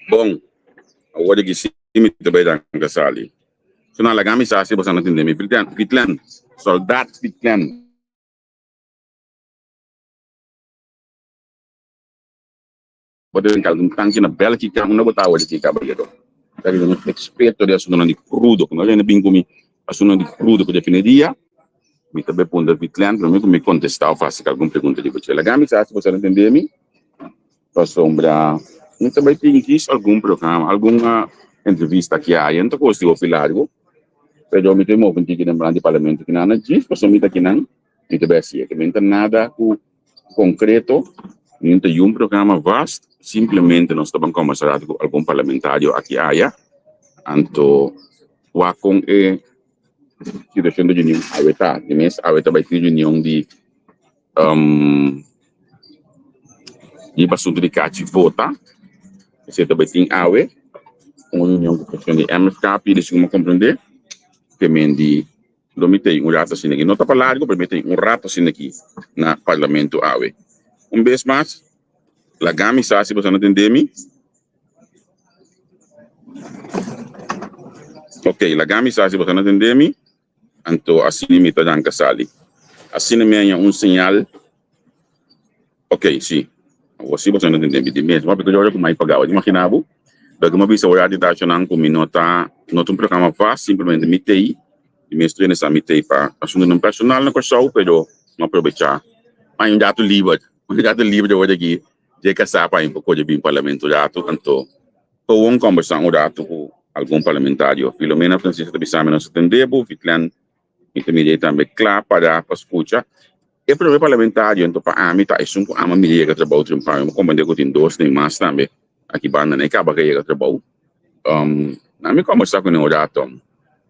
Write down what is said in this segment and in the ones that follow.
Bon, awor di ki si mi ta bai ranka sali. So nan laga mi sa si boso a no tende mi. Fitlen, Fitlen, soldat Fitlen. Bo ta drenta algun tanki na Bélgica, unda bo ta awor di ki kabayero? Ta riba un eksperto di asuntunan di krudo. Ku no rende bin ku mi asuntunan di krudo ku refineria, mi ta bai puntra Vitlen promé ku mi kontestá òf hasi algun pregunta riba dje. Laga mi sa si bo sa entendé mi, pasobra mi ta bai tin kis algun programa, algun entrevista aki aya. No ta koos di hopi largu, pero mi ta move un tiki den brand di parlamento kinan na djis, pasobra mi ta kinan, mi ta bai hasié. Mi no ta nada ku. Concreto, mi ta yun programa vast, simplemente nos ta ban combersa rato cu algun parlamentario aki aya, anto wak con e situacion di reunion awe ta. Di mes awe ta bay tin reunion di di asunto di cachi vota, esey ta bay tin awe, un reunion cu presidente di MFK pidi segun mi a comprende, te men di. Lo mi tei un rato asina aki. No ta pa largo, pero mi tei un rato asina aki na Parlamento awe. Un bes mas, laga mi sa si boso no tende mi. Ok, laga mi sa si boso no tende mi. Anto asina mi ta ranka sali. Asina mi haña un señal. Ok, si. Awor si boso no tende mi di mes. Bo a pika ora ku mai pagau. Imagina bo, loke mi a bisa ora di tachonan ku mi no ta, no ta un programa vast, simplemente mi tei. Di mes trene sa mi tei pa asuntunan personal na Kòrsou, pero mi a probechá pa un ratu liber, un ratu liber awor aki dje kasá pa mi por kohe bin parlamento un ratu, anto kowon kòmbersá un ratu ku algun parlamentario. Filomena Francisca ta bisa mi nos a tende bo, Vitlen mi ta mira ei tambe kla pará pa skucha. E promé parlamentario anto pa ami ta esun ku ama mira yega trabou triunfá. Mi komprendé ku tin dos ni mas tambe aki banda nan e kaba ka yega trabou. Na mi kombersá ku nan un rato.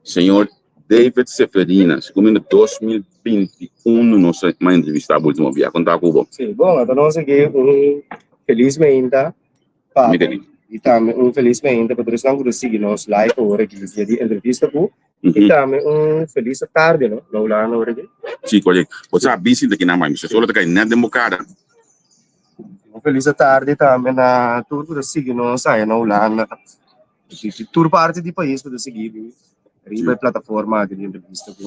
Señor David Seferina, segun mi na 2021 nos a entrevistá bo ultimo bia. Kon ta ku bo? Sí, bon, ata nos aki un felis meinta pa bo i tambe un felis meinta pa tur esnan ku ta sigui nos live awor aki via di entrevista ku i tambe un felis tarde, no? Na Hulanda awor aki. Sí, korekto. Bo sa bisti ta kinan bai, mi solo ta kai nèt den bo kara. Un felis tarde tambe na tur ku ta sigui nos aya na Hulanda. Di tur parti di pais ku ta sigui riba e plataforma aki di entrevista ku.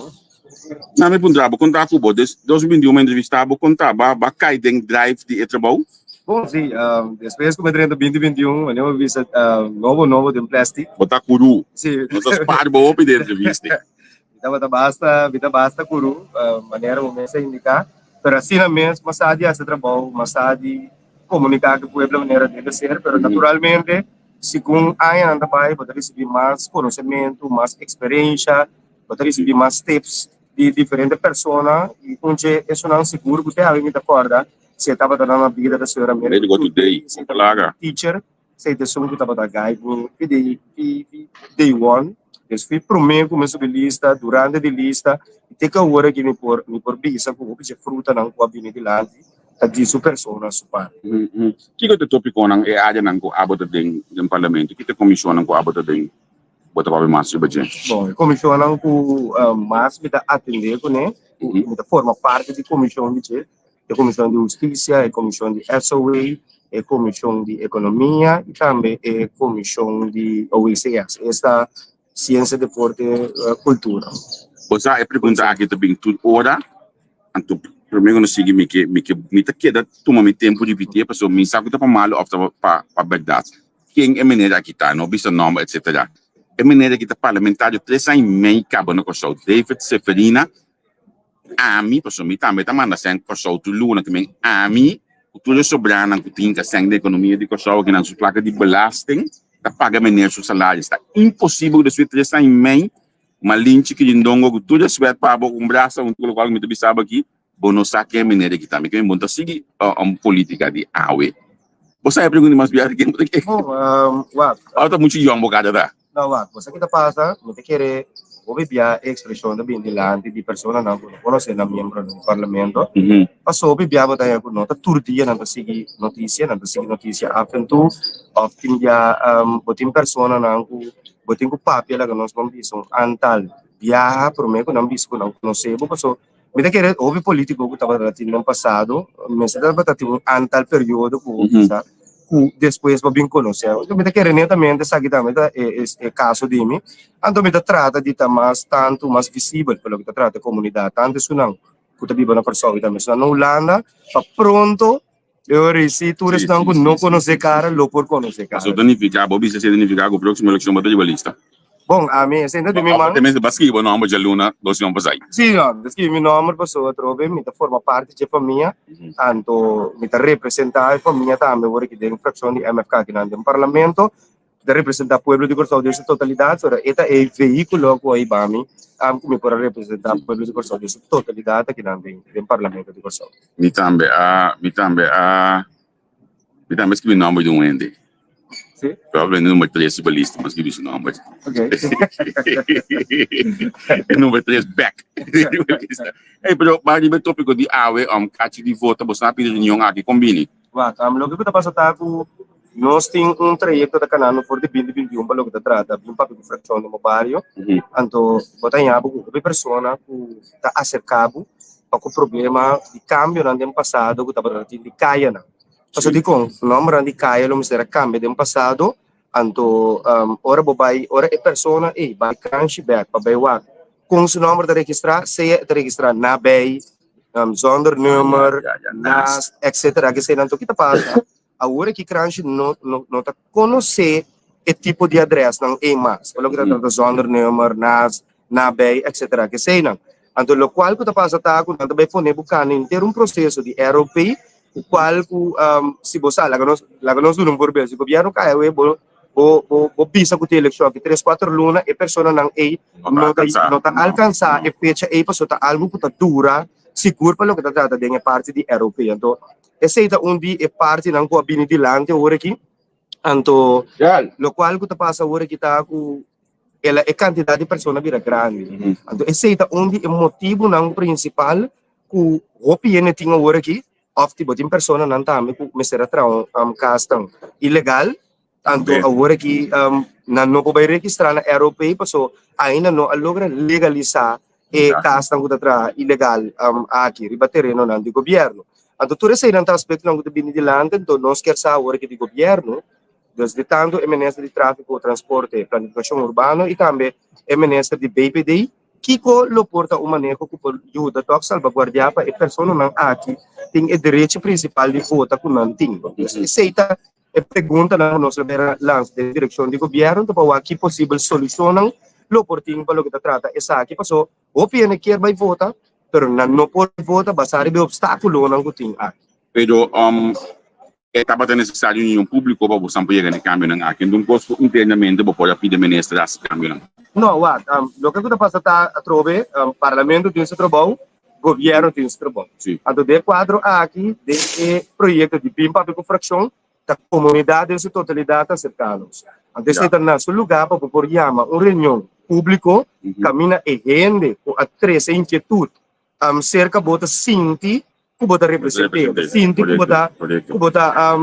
Na mi puntra bo konta ku bo des 2021 mi entrevista bo konta ba ba kai den drive di e trabou? Bon si, despues ku mi drenta 2021 wanneer mi bisa nobo nobo den plastic. Bo ta kuru. Si. Nos ta spaar bo hopi den entrevista. Mi tabata basta mi ta basta kuru manera bo mes a indiká pero asina mes mas sa di hasi trabou mas sa di komuniká ku pueblo manera debe ser pero naturalmente. Segun añanan ta bai, bo ta risibí mas konosementu, mas eksperensha, bo ta risibí mas tips di diferente persona i un dje esunnan sigur ku te awe mi ta kòrda si e tabata na bida ta señora Mary Goodday, teacher, esei ta esun ku tabata guide mi fi di fi day one, des fi promé ku mi subi lista, durante di lista i te ku awor aki mi por mi por bisa ku hopi dje frutanan ku a bini dilanti. ta di su persona su parti. Kiko ta e topiconan, e areanan cu abo ta den den Parlamento? Ki ta e comisionnan cu abo ta den bo ta papia mas riba dje? Bon, e comisionnan cu mas mi ta atende cune, cu mi ta forma parti di comision di dje, e comision di Husticia, e comision di SOA, e comision di Economia y tambe e comision di OECS, esta Ciencia, Deporte, Cultura. Bo sa e pregunta aki ta bin tur ora, anto prome ku no sigui mi ke mi ke mi ta keda tuma mi tempu ripitié pasobra mi sa ku ta pa malu òf ta pa pa bèrdat. Ken e meneer aki ta? No bisa nòmber etsetera. E meneer aki ta parlamentario tres aña i mei kaba na Kòrsou, David Seferina. Ami, pasobra mi tambe ta manda sèn Kòrsou tur luna, ta men ami ku tur e sobranan ku tin ka sèn den ekonomia di Kòrsou aki nan su plaka di belasting ta paga meneer su salaris. Ta imposibel ku despues di tres aña i mei Malinchi Kirindongo ku tur respet pa bo un brasa un tur lokual ku mi ta bisa bo aki bo no sa ken meneer aki ta. Mi ke men bo no ta sigui politika di awe. Bo sa e pregunta mas biaha ken bo ta ke? Bon, wak. Ora ta muchu yong bo kada ta. No, wak. Bo sa ki ta pasa? Mi ta kere hopi bia e ekspreshon ta bin dilanti di personanan ku no konosé nan miembronan di parlamento. Paso hopi bia bo ta haña ku no ta tur dia nan ta sigui notisia, nan ta sigui notisia af en toe òf tin bia bo tin personanan ku bo tin ku papia laga nos ban bisa un antal biaha promé ku nan bisa ku nan konosé bo paso mi ta kere hopi politiko ku tabata tin den pasado mester tabata tin un antal periodo ku bo bisa ku despues bo bin konosé mi ta kere netamente esaki tambe ta e kaso di mi anto mi ta trata di ta mas tantu mas visibel pa loke ta trata e komunidat tantu esunnan ku ta biba na Kòrsou i tambe esunnan na Hulanda pa pronto E ora si tur esnan ku no konosé kara lo por konosé kara. Pasobra ta nifiká, bo bisa esei ta nifiká ku próksimo elekshon bo ta riba lista. Bon, ami esei ta di mi man. Òf te mester ba skibi bo nòmber djaluna dos siman pasá. Sí, no, mi ta skibi mi nòmber pasobra atrobe mi ta forma parti dje famia, anto mi ta representá e famia tambe ora ki den frakshon di MFK kinan den parlamento. ta representa pueblo di Kòrsou den su totalidat, pero e ta e vehíkulo ku a hiba mi ku mi por a representa pueblo di Kòrsou den su totalidat akinan den Parlamento di Kòrsou. Mi tambe a, mi tambe a, mi tambe a skibi nòmber di un hende. Sí? Probablemente number tres riba lista, mi a skibi su nòmber. Ok. E number tres bèk riba lista. Ey, pero bai riba e tópiko di awe, kachi di vota, bo sa pidi reunion aki, kon bini? Wak, loke ku ta pasa ta ku nos tin un trayekto ta kanando for di binti 21 pa loke ta trata bin papia ku frakshon den bo bario. Anto bo ta haña bo ku hopi persona ku ta aserká bo pa ku problema di kambionan den pasado ku tabata tin di kayanan. Pasobra dikon nòmbernan di kaya lo mester a kambia den pasado, anto ora bo bai, ora e persona ei bai kranshi bèk pa bai wak kon su nòmber ta registrá, sea e ta registrá na bei zonder nummer, naast, etcetera. Keseinan tur ki ta pasa, awor aki Kranshi no no no ta konosé e tipo di adresnan ei mas. Por loke ta trata zonder nummer, naast, nabij etc. Keseinan. Anto lokual ku ta pasa ta ku nan ta bai pone bo kana henter un proseso di ROP ku kual ku si bo sa laga nos laga nos duna un voorbeeld si gobièrnu kai awe bo bo bo bo bisa ku tin elekshon aki tres kuater luna e personanan ei no ta no ta alkansa e fecha ei pasobra ta algu ku ta dura sigur pa loke ta trata den e parti di ROP. Anto esei ta un di e partinan ku a bini dilanti awor aki. Anto lokual ku ta pasa awor aki ta ku el a e kantidat di persona bira grandi. Anto esei ta un di e motibunan prinsipal ku hopi hende tin awor aki òf ti bo tin personanan tambe ku mester a traha un kasnan ilegal. Anto awor aki nan no por bai registrá na ROP paso ainda no a logra legalisá e kasnan ku ta traha ilegal aki riba terenonan di gobièrnu. Anto tur eseinan ta aspektonan ku ta bini dilanti, anto nos kier sa awor aki di gobièrnu, desde tantu e minister di Tráfiko, Transporte, Planifikashon Urbano i tambe e minister di BPD, kiko lo por ta un maneho ku por yuda tòg salbaguardiá pa e personanan aki tin e derecho prinsipal di vota ku nan tin. Esei ta E preguntanan ku nos lo bira lansa den direkshon di gobièrnu ta pa wak ki posibel solushonnan lo por tin pa loke ta trata esaki, paso hopi hende kier bai vota, pero nan no por vota basá riba e opstákulonan ku tin aki. Pero e tabata nesesario union públiko pa bo san por yega na e kambionan aki? Enton kos ku internamente bo por a pidi minister hasi kambionan? No, wak, loke ku ta pasa ta atrobe, parlamento tin su trabou, Gobierno tin su trabou. Sí. Anto den e kuadro aki, den e proyekto di Bin Papia ku Frakshon, ta komunidat den su totalidat ta aserká nos. Anto esei ta na su lugá pa bo por yama un reunion públiko kaminda e hende ku a trese inkietut serka bo ta sinti ku bo ta represent'é, ta sinti ku bo ta ku bo ta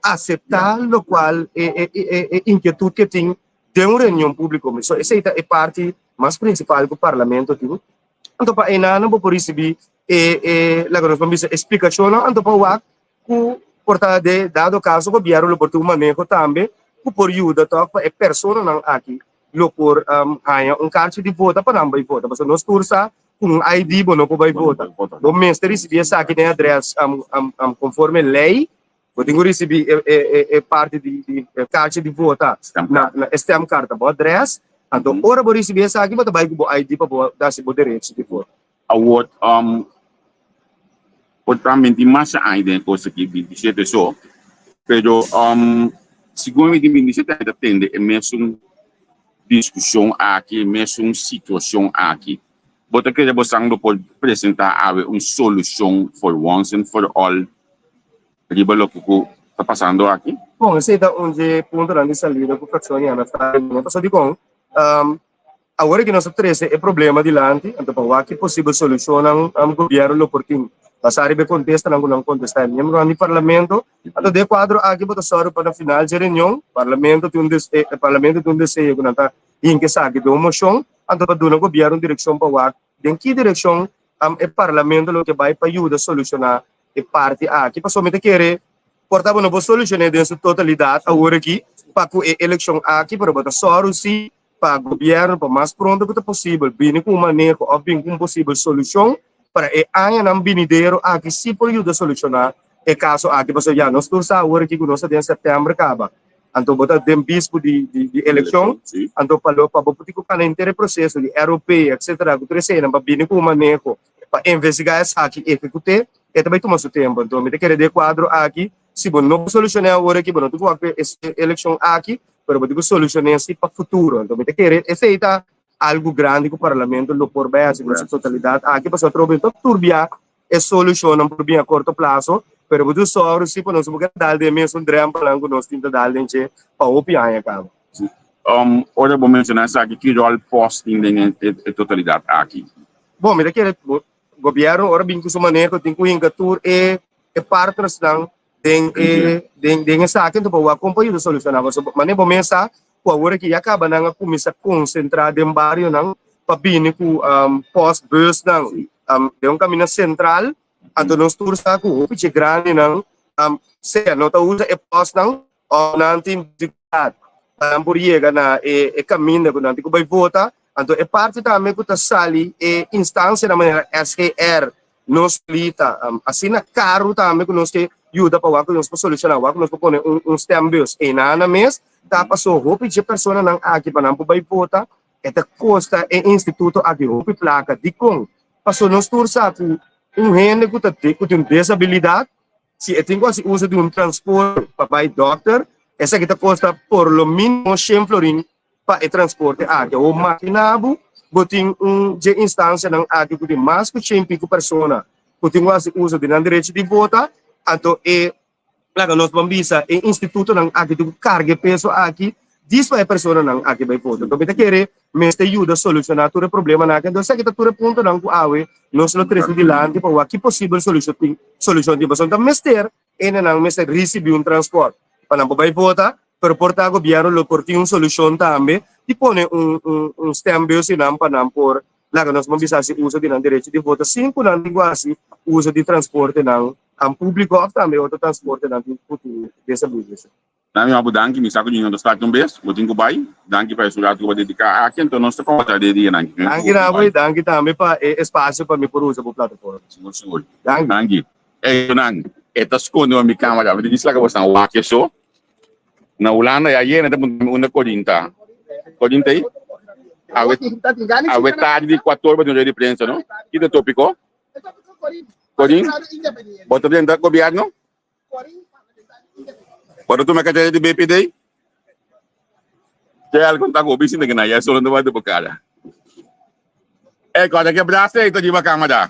aseptá lokual e e inkietut ke tin den un reunion públiko. So esei ta e parti mas prinsipal ku parlamento tin. Anto pa enanan bo por risibí e e laga nos por bisa e splikashonnan anto pa wak ku por ta de dado kaso gobièrnu lo por tin un maneho tambe ku por yuda tòg pa e personanan aki lo por haña un karchi di vota pa nan bai vota pasobra nos tur sa ku un ID bo no por bai vota bo mester risibí esaki den adrès konforme lei. Bo tin ku risibí e e e e parti di di e karchi di vota na na e stemkaart na bo adrès. Anto ora bo risibí esaki bo ta bai ku bo ID pa bo hasi bo derecho di vota. Awor, por ta mi tin masha aña den e kos aki, 27 so, pero segun mi tin 27 aña ta tende e mesun diskushon aki, e mesun situashon aki. Bo ta kere bo san bo por presentá awe un solushon for once and for all riba loke ku ta pasando aki? Bon, esei ta un dje puntonan di salida ku frakshon di MFK a pasobra dikon awor aki nos a trese e problema dilanti, anto pa wak ki posibel solushonnan gobièrnu lo por tin basá riba e kontestanan ku nan kontestá e miembronan di parlamento. Anto den e kuadro aki bo ta sòru pa na final dje reunion parlamento tin un parlamento tin un deseo ku nan ta hinka esaki den un moshon, anto pa duna gobièrnu un direkshon pa wak den ki direkshon e parlamento lo ke bai pa yuda solushoná e parti aki. Pasobra mi ta kere por ta bo no por solushoné den su totalidat awor aki pa ku e elekshon aki, pero bo ta sòru si pa gobièrnu pa mas pronto ku ta posibel bini ku un maneho òf bini ku un posibel solushon para e añanan binidero aki si por yuda solushoná e kaso aki. Pasobra ya nos tur sa awor aki ku nos ta den sèptèmber kaba. Anto bo ta den bispu di di di elekshon, anto pa lo pa bo por tin ku kana henter e proseso di ROP etcetera ku tur eseinan pa bini ku un maneho pa investigá esaki ehekut'é, e ta bai tuma su tempu. Anto mi ta kere den e kuadro aki si bo no por solushoné awor aki bo no tin ku wak e elekshon aki pero bo tin ku solushoné si pa futuro. Anto mi ta kere esei ta algu grandi ku parlamento lo por bai hasi den su totalidat aki pasobra atrobe no ta turbiá E solushonnan por bin a korto plaso, pero bo tin sòru si pa nos no por keda dal den e mesun drèmpelnan ku nos tin ta dal den dje pa hopi aña kaba. Sí. Ora bo menshoná esaki, ki ròl pòst tin den e totalidat aki? Bon, mi ta kere gobièrnu ora bin ku su maneho tin ku hinka tur e partnersnan den e den den esaki anto pa wak kon pa yuda solushoná pasobra manera bo mes sa ku awor aki ya kaba nan a kuminsá konsentrá den barionan pa bini ku pòstbùsnan den un kaminda sentral anto nos tur sa ku hopi dje grandinan sea no ta usa e pòstnan òf nan tin difikultat pa nan por yega na e kaminda ku nan tin ku bai vota anto e parti tambe ku ta sali e instansianan manera SGR Nos lita asina karu tambe ku nos ke yuda pa wak ku nos por solushoná, wak ku nos por pone un stembus einan na mes, ta paso hopi dje personanan aki pa nan por bai vota. E ta kosta e instituto aki hopi plaka. Dikon? Pasobra nos tur sa ku un hende ku ta ku tin un desabilidat, si e tin ku hasi uso di un transporte pa bai dòkter, esaki ta kosta por lo mínimo shen florin pa e transporte aki. Awor makina bo, bo tin un dje instansianan aki ku tin mas ku shen piku persona ku tin ku hasi uso di nan derecho di vota, anto e Laga nos ban bisa e institutonan aki tin ku karga e peso aki dis pa e personanan aki bai vota. Enton mi ta kere mester yuda solushoná tur e problemanan aki. Enton esaki ta tur e puntonan ku awe nos lo trese dilanti pa wak ki posibel solushon tin solushon tin. Pasobra ta mester hendenan mester risibí un transport pa nan por bai vota, pero por ta gobièrnu lo por tin un solushon tambe di pone un un un stembus einan pa nan por laga nos ban bisa hasi uso di nan derecho di vota sin ku nan tin ku hasi uso di transportenan An públiko òf tambe otro transportenan tin ku tin desabilis. Nan mi abu danki, mi sa ku Junior ta start un bes, bo tin ku bai. Danki pa esun ratu ku bo a dediká aki, anto nos ta kòrta den e dianan aki. Danki na bo i danki tambe pa e espasio pa mi por usa bo plataforma. Sigur sigur. Danki. Danki. Ey nan, e ta skonde pa mi kamera, mi ta djis laga bosnan wak eso. Na Hulanda ya yena ta puntra mi unda Corin ta. Corin ta ei? Awe, awe tardi di kuator bo tin un rueda di prensa no? Ki ta e topiko? Corin, bo ta drenta gobierno? Bo ta tuma cartera di BPD? Ke algo ta gobi sinta kina ya solo no ba bo cara. Eh, kora ke brasa ei ta riba camera.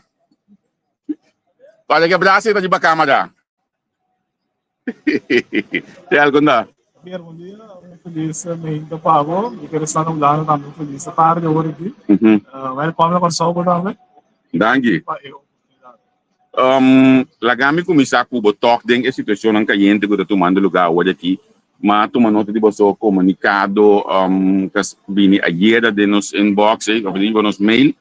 Kora ke brasa ei ta riba camera. Te algo na. Javier, bon dia. Un felis meinta pa bo. Mi ker sta na Hulanda tambe. Un felis tarde ora aki. Welkom na Kòrsou bo tambe. Danki. Pa e oportunidat. Laga mi kuminsá ku bo tòg den e situashonnan kayente ku ta tumando lugá awor aki. Ma tuma nota di boso komunikado ku a bini ayera den nos inbox ei, òf riba nos mail.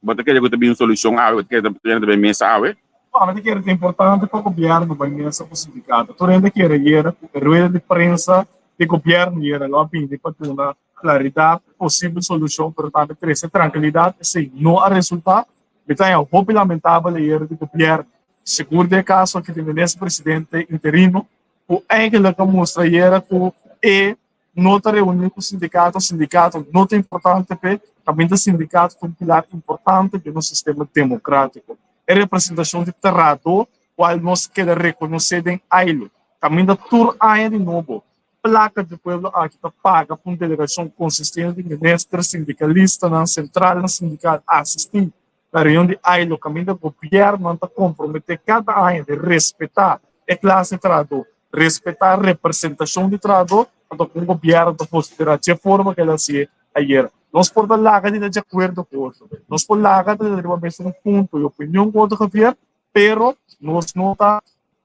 Bo ta kere ku ta bin un solushon awe? Bo ta kere ta ta bai mesa awe? Bo ta kere ta importante pa gobièrnu bai mesa ku sindikato. Tur hende kere yera ku e rueda di prensa di gobièrnu yera lo a bini pa duna klaridat, posibel solushon, pero tambe trese trankilidat. Esei no a resultá. Mi ta haña hopi lamentabel e yera di gobièrnu, sigur den e kaso aki di minister presidente interino, ku eigenlik a mustra yera ku e no ta reuní ku sindikato, sindikato no ta importante p'e, kaminda sindikato ta un pilar importante den nos sistema demokratiko. E representashon di trahadó kual nos keda rekonosé den AILO, kaminda tur aña di nobo plaka di pueblo aki ta paga pa un delegashon konsistente di minister, sindikalistanan, sentralnan sindikal asistí na reunion di AILO kaminda gobièrnunan ta komprometé kada aña di respetá e klase trahadó, respetá representashon di trahadó, anto ku un gobièrnu ta konsiderá dje forma ku el a hasié ayer. Nos por ta laga di ta di akuerdo ku otro, nos por laga di ta riba mesun punto i opinion ku otro Javier, pero nos no ta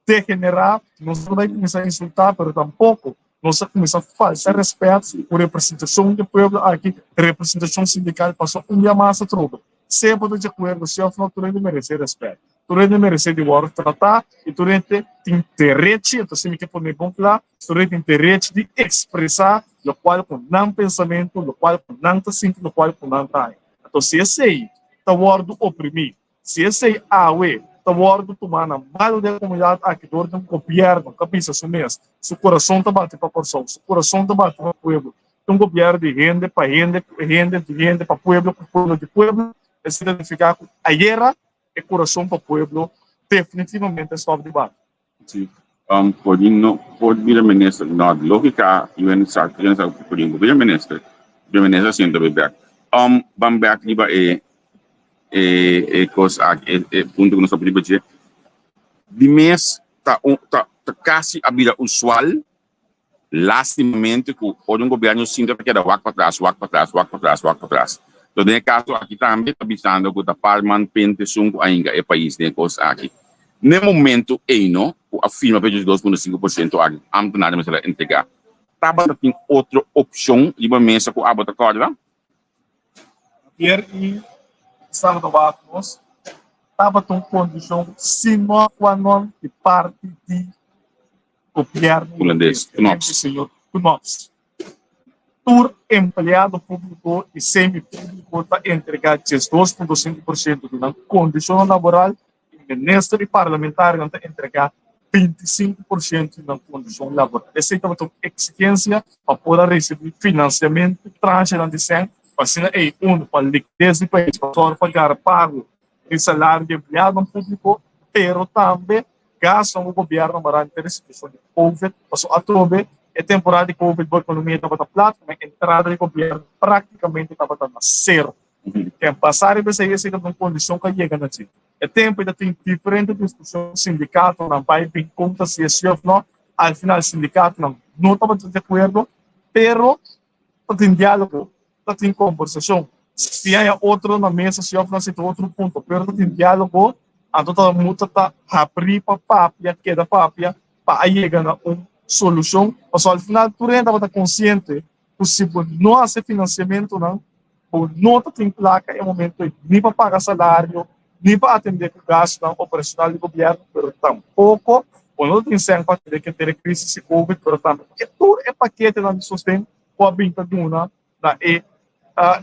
degenerá, nos no ta bai kuminsá insultá, pero tampoko nos ta kuminsá falta rèspèt ku representashon di pueblo aki, representashon sindikal, pasobra un bia mas atrobe, sea bo ta di akuerdo si òf no, tur hende meresé rèspèt, tur hende meresé di wòrdu tratá i tur hende tin derechi, entonces mi ke pone bon kla, tur hende tin derechi di ekspresá lokual ku nan pensamentu, lokual ku nan ta sinti, lokual ku nan ta haña. Entonces si esei ta wòrdu oprimí, Si esei awe ta wòrdu tumá na malu den e komunidat aki dor di un gobièrnu ku a bisa su mes su kurason ta bati pa Kòrsou, su kurason ta bati pa pueblo, un gobièrnu di hende pa hende, ku hende, di hende pa pueblo, ku pueblo di pueblo, esei ta nifiká ku ayera e kurason pa pueblo definitivamente a stòp di bati. Si Corin no por bira minister, no lógica yu sa yu sa ku Corin por bira minister, bira minister asina ta bay bek. Ban bek riba e e e kos aki e e punto ku nos ta riba dje. Di mes ta un ta ta kasi a bira usual Lastimamente cu ora un gobierno sinta ta keda wak patras, wak patras, wak patras, wak patras. Enton den e caso aki tambe ta bisando cu ta Parman Pente esun cu a hinca e pais den e cos aki. N'e momento ey no cu a firma pa e 2.5% aki cu ambtenaar mester a entrega, tabata tin otro opcion riba mesa cu abo ta corda? Javier y Estado ta wak nos tabata un condicion sine qua non di parti di Gobierno Hulandes, Knops. Señor Knops. Tur empleado público y semi-público ta entrega 12.5% di nan condicionnan laboral y minister y parlamentarionan ta entrega 25% di nan kondishon laboral. Esei tabata un eksigensia pa por a risibí finansiamentu, tranchenan di sèn, pa asina ei unu pa likides di pais, pa sòru pa gara pago di salario di empleadonan públiko, pero tambe gastonan ku gobièrnu a mará henter e situashon di covid, pasobra atrobe e temporada di covid bo ekonomia tabata plat, ma entrada di gobièrnu práktikamente tabata na sero. Ken pasa riba esei, esei tabata un kondishon ku a yega na dje. E tempu ei ta tin diferente diskushon ku sindikatonan bai bin konta si e si òf no. Al final sindikatonan no tabata di akuerdo, pero ta tin diálogo, ta tin kombersashon. Si haña otro na mesa si òf no si ta otro punto, pero ta tin diálogo, anto ta mucha ta habrí pa papia, keda papia pa a yega na un solushon. Pasobra al final tur hende tabata konsiente ku si bo no hasi finansiamentunan, bo no ta tin plaka e momento ei ni pa paga salario, ni pa atendé ku gastunan operashonal di gobièrnu, pero tampoko bo no ta tin sèn pa atendé ku henter e krisis di covid, pero tambe e tur e paketenan di sosten ku a bin ta duna na e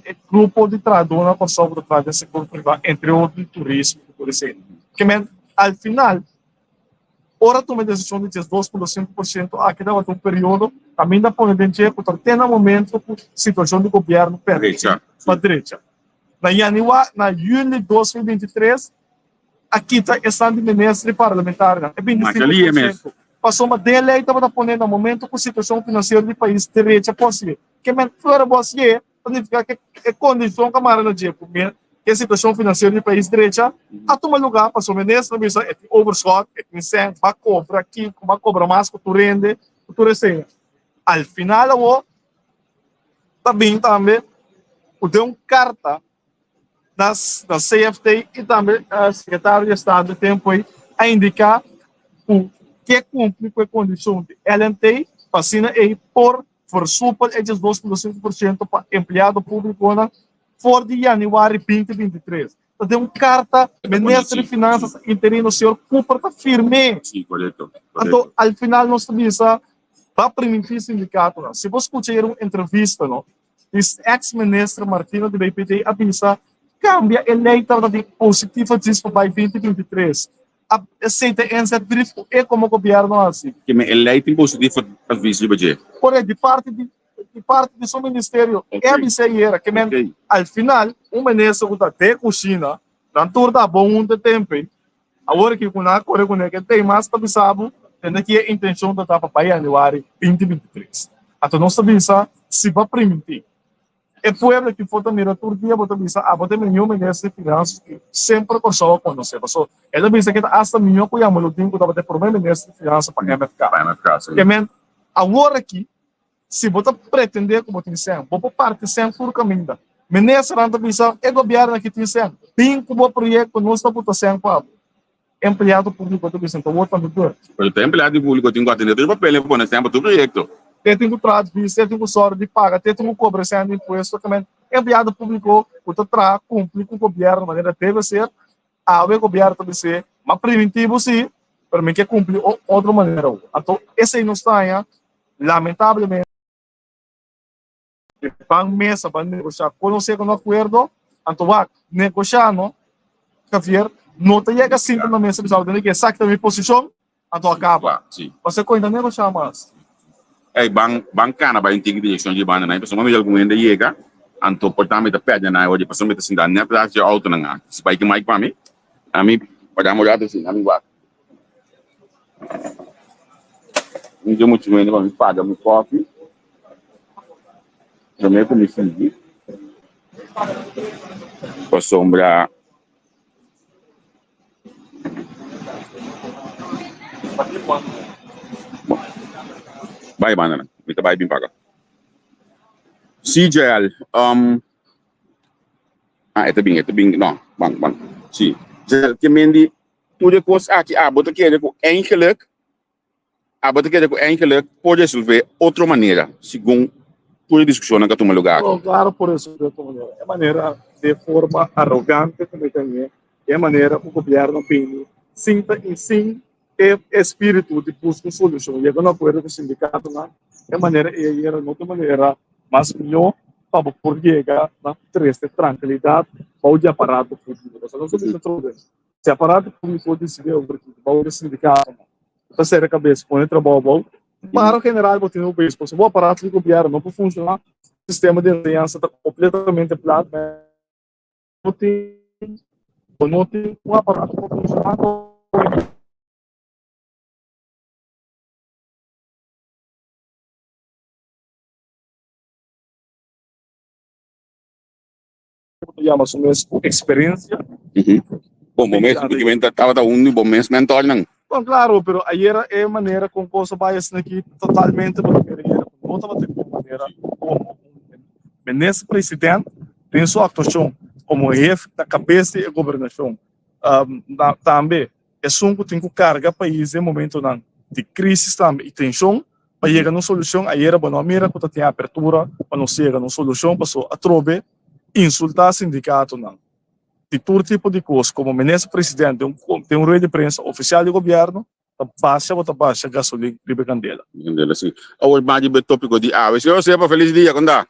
e grupo di trahadónan Kòrsou ku ta traha den sektor privá, entre otro di turismo ku tur esei. Ke men al final Ora tuma e desishon di 12,5% aki tabata un periodo kaminda pone den dje ku ta te na momento ku situashon di gobièrnu permití pa drecha. Na yanua, na yüli 2023 a kita esnan di minister i parlamentarionan e 25% pasobra den e lei tabata pone na momento ku situashon finansiero di pais drecha por si'e. Ke men fuera bo a si'e ta nifiká ke e kondishon ku a mara na dje ku e situashon finansiero di pais drecha a tuma lugá pasobra minister a bisa e tin overschot, e tin sèn, bo a kobra kiko, bo a kobra mas ku tur hende, ku tur esei. Al final awor ta bin tambe ku den un karta na CFT i tambe sekretario di estado di tempu ei a indiká ku ke kumpli ku e kondishon di LNT pa asina ei por Versupel e 12,5% pa empleado públikonan for di yanüari 2023. Ta den un karta Minister di Finansas interino señor Cooper ta firm'é. Sí, korekto. Anto al final nos ta bisa ba primintí sindikatonan. Si bo skucha ayer un entrevista no, di ex minister Martino di BPT a bisa kambia e lei tabata di positivo djis pa bai 2023. A esei ta inzet brief ku e komo gobièrnu a hasi. Keme e lei tin positivo advis riba dje? Kore di parti di di parti di su ministerio e a bisa ayera ke men al final un minister ku ta den kushina nan tur ta bon huntu e tempu ei awor aki ku nan a kore kuné ke tei mas ta bisa bo tende ki e intenshon ta ta pa bai yanüari 2023 anto nos ta bisa si bo a primintí. E pueblo ki for ta mira tur dia bo ta bisa abo ta e mihó minister di finansas ku semper Kòrsou a konosé. Paso e ta bisa ke ta asta mihó ku Jamaloodin ku tabata e promé minister di finansas pa MFK. Pa MFK, si. Ke men awor aki si bo ta pretendé ku bo tin sèn, bo por parti sèn tur kaminda. Ministernan ta bisa e gobièrnu aki tin sèn, bin ku bo proyekto nos ta buta sèn pa bo. Empleado públiko ta bisa, Nta wor tambe dor. Pero ta empleado públiko tin ku atendé tur e papel pa pone sèn pa tur proyekto. Te tin ku traha difísil, te tin ku sòru di paga, te tin ku kobra sèn di impuesto. Tamen empleado públiko ku ta traha kumpli ku gobièrnu manera debe ser, awe gobièrnu ta bis'é, M'a primintí bo sí, pero mi ke kumpli otro manera. Anto esei nos ta haña lamentablemente. E ban mesa ban negoshá kon nos yega un akuerdo, anto wak negoshá no, Javier, no ta yega sinta na mesa bisa bo ke esaki ta mi posishon, anto a kaba. Sí. Pasobra kon ta negoshá mas. Ey, ban ban kana bai un tiki direkshon dje banda nan, pasobra mi algun hende yega, anto por ta mi ta pèrdè nan e ora, pasobra mi ta sinta nèt tras dje outonan aki. Si bai ki mic pa mi, ami pa dam un rato asina, ami wak. Mi dje muchu hende pa mi paga mi kòfi. Promé ku mi sigui, pasobra bai banda nan, mi ta bai bin paga. Sí, Jael, um, ah, e ta bin, e ta bin, no, ban, ban, sí. Jael, ke men di tur e kos aki abo ta kere ku eigenlijk Abo ta kere ku eingelik por resolvé otro manera, segun tur e diskushonnan ku a tuma lugá aki? No, klaro por resolvé otro manera. E manera di e forma arogante ku mi ta ñe, e manera ku gobièrnu bini sin ta i sin e espíritu di buska un solushon, yega un akuerdo ku sindikatonan, e manera ei ayera no ta e manera mas mihó pa bo por yega na trese trankilidat bou di aparato públiko. Pasobra nos a bisa trobe, si aparato públiko disidí over bou di sindikatonan. Ta sera kabes, pone trabou abou. Paro general bo tin bo pais, pasobra bo aparato di gobièrnu no por funshoná, sistema di enseñansa ta kompletamente plat, bo tin bo no tin un aparato ku funshoná. Bo yama su mes ku eksperensia. Bon, bo mes últimamente tabata un di bo mes mentornan. Bon, klaro, pero ayera e manera kon kos a bai asina aki totalmente bo ta mira ayera ku no tabata e bon manera komo un minister president den su aktuashon komo hef na kabes di e gobernashon. Tambe esun ku tin ku karga pais den momentonan di krisis tambe i tenshon pa yega na un solushon. Ayera bo no a mira ku ta tin apertura pa nos yega na un solushon pasobra atrobe insultá sindikatonan di tur tipo di kos komo minister president den un den un rueda di prensa ofisial di gobièrnu ta basha bo ta basha gasolin riba e kandela. Kandela si. Awor mas riba e topiko di awe. Señor Sepa felis dia kon ta?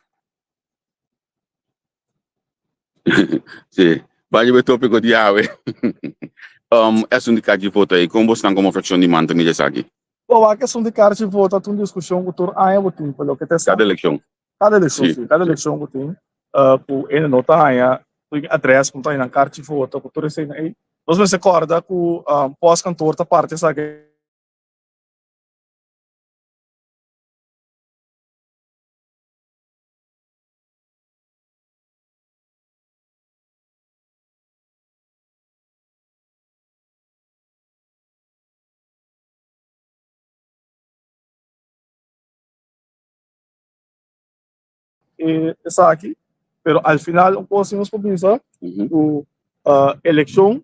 Si, bai riba e topiko di awe. Um, esun di karchi voto ei, kon bosnan komo frakshon di man ta mira esaki? Bo wak esun di karchi voto ta un diskushon ku tur aña bo tin pa loke ta Kada elekshon. Kada elekshon, si. Kada elekshon ku tin, ku hende no ta haña tur adrès ku no ta haña nan karchi voto ku tur eseinan ei. Nos mester kòrda ku pòstkantor ta parti esaki. Esaki, pero al final un kos nos por bisa ku elekshon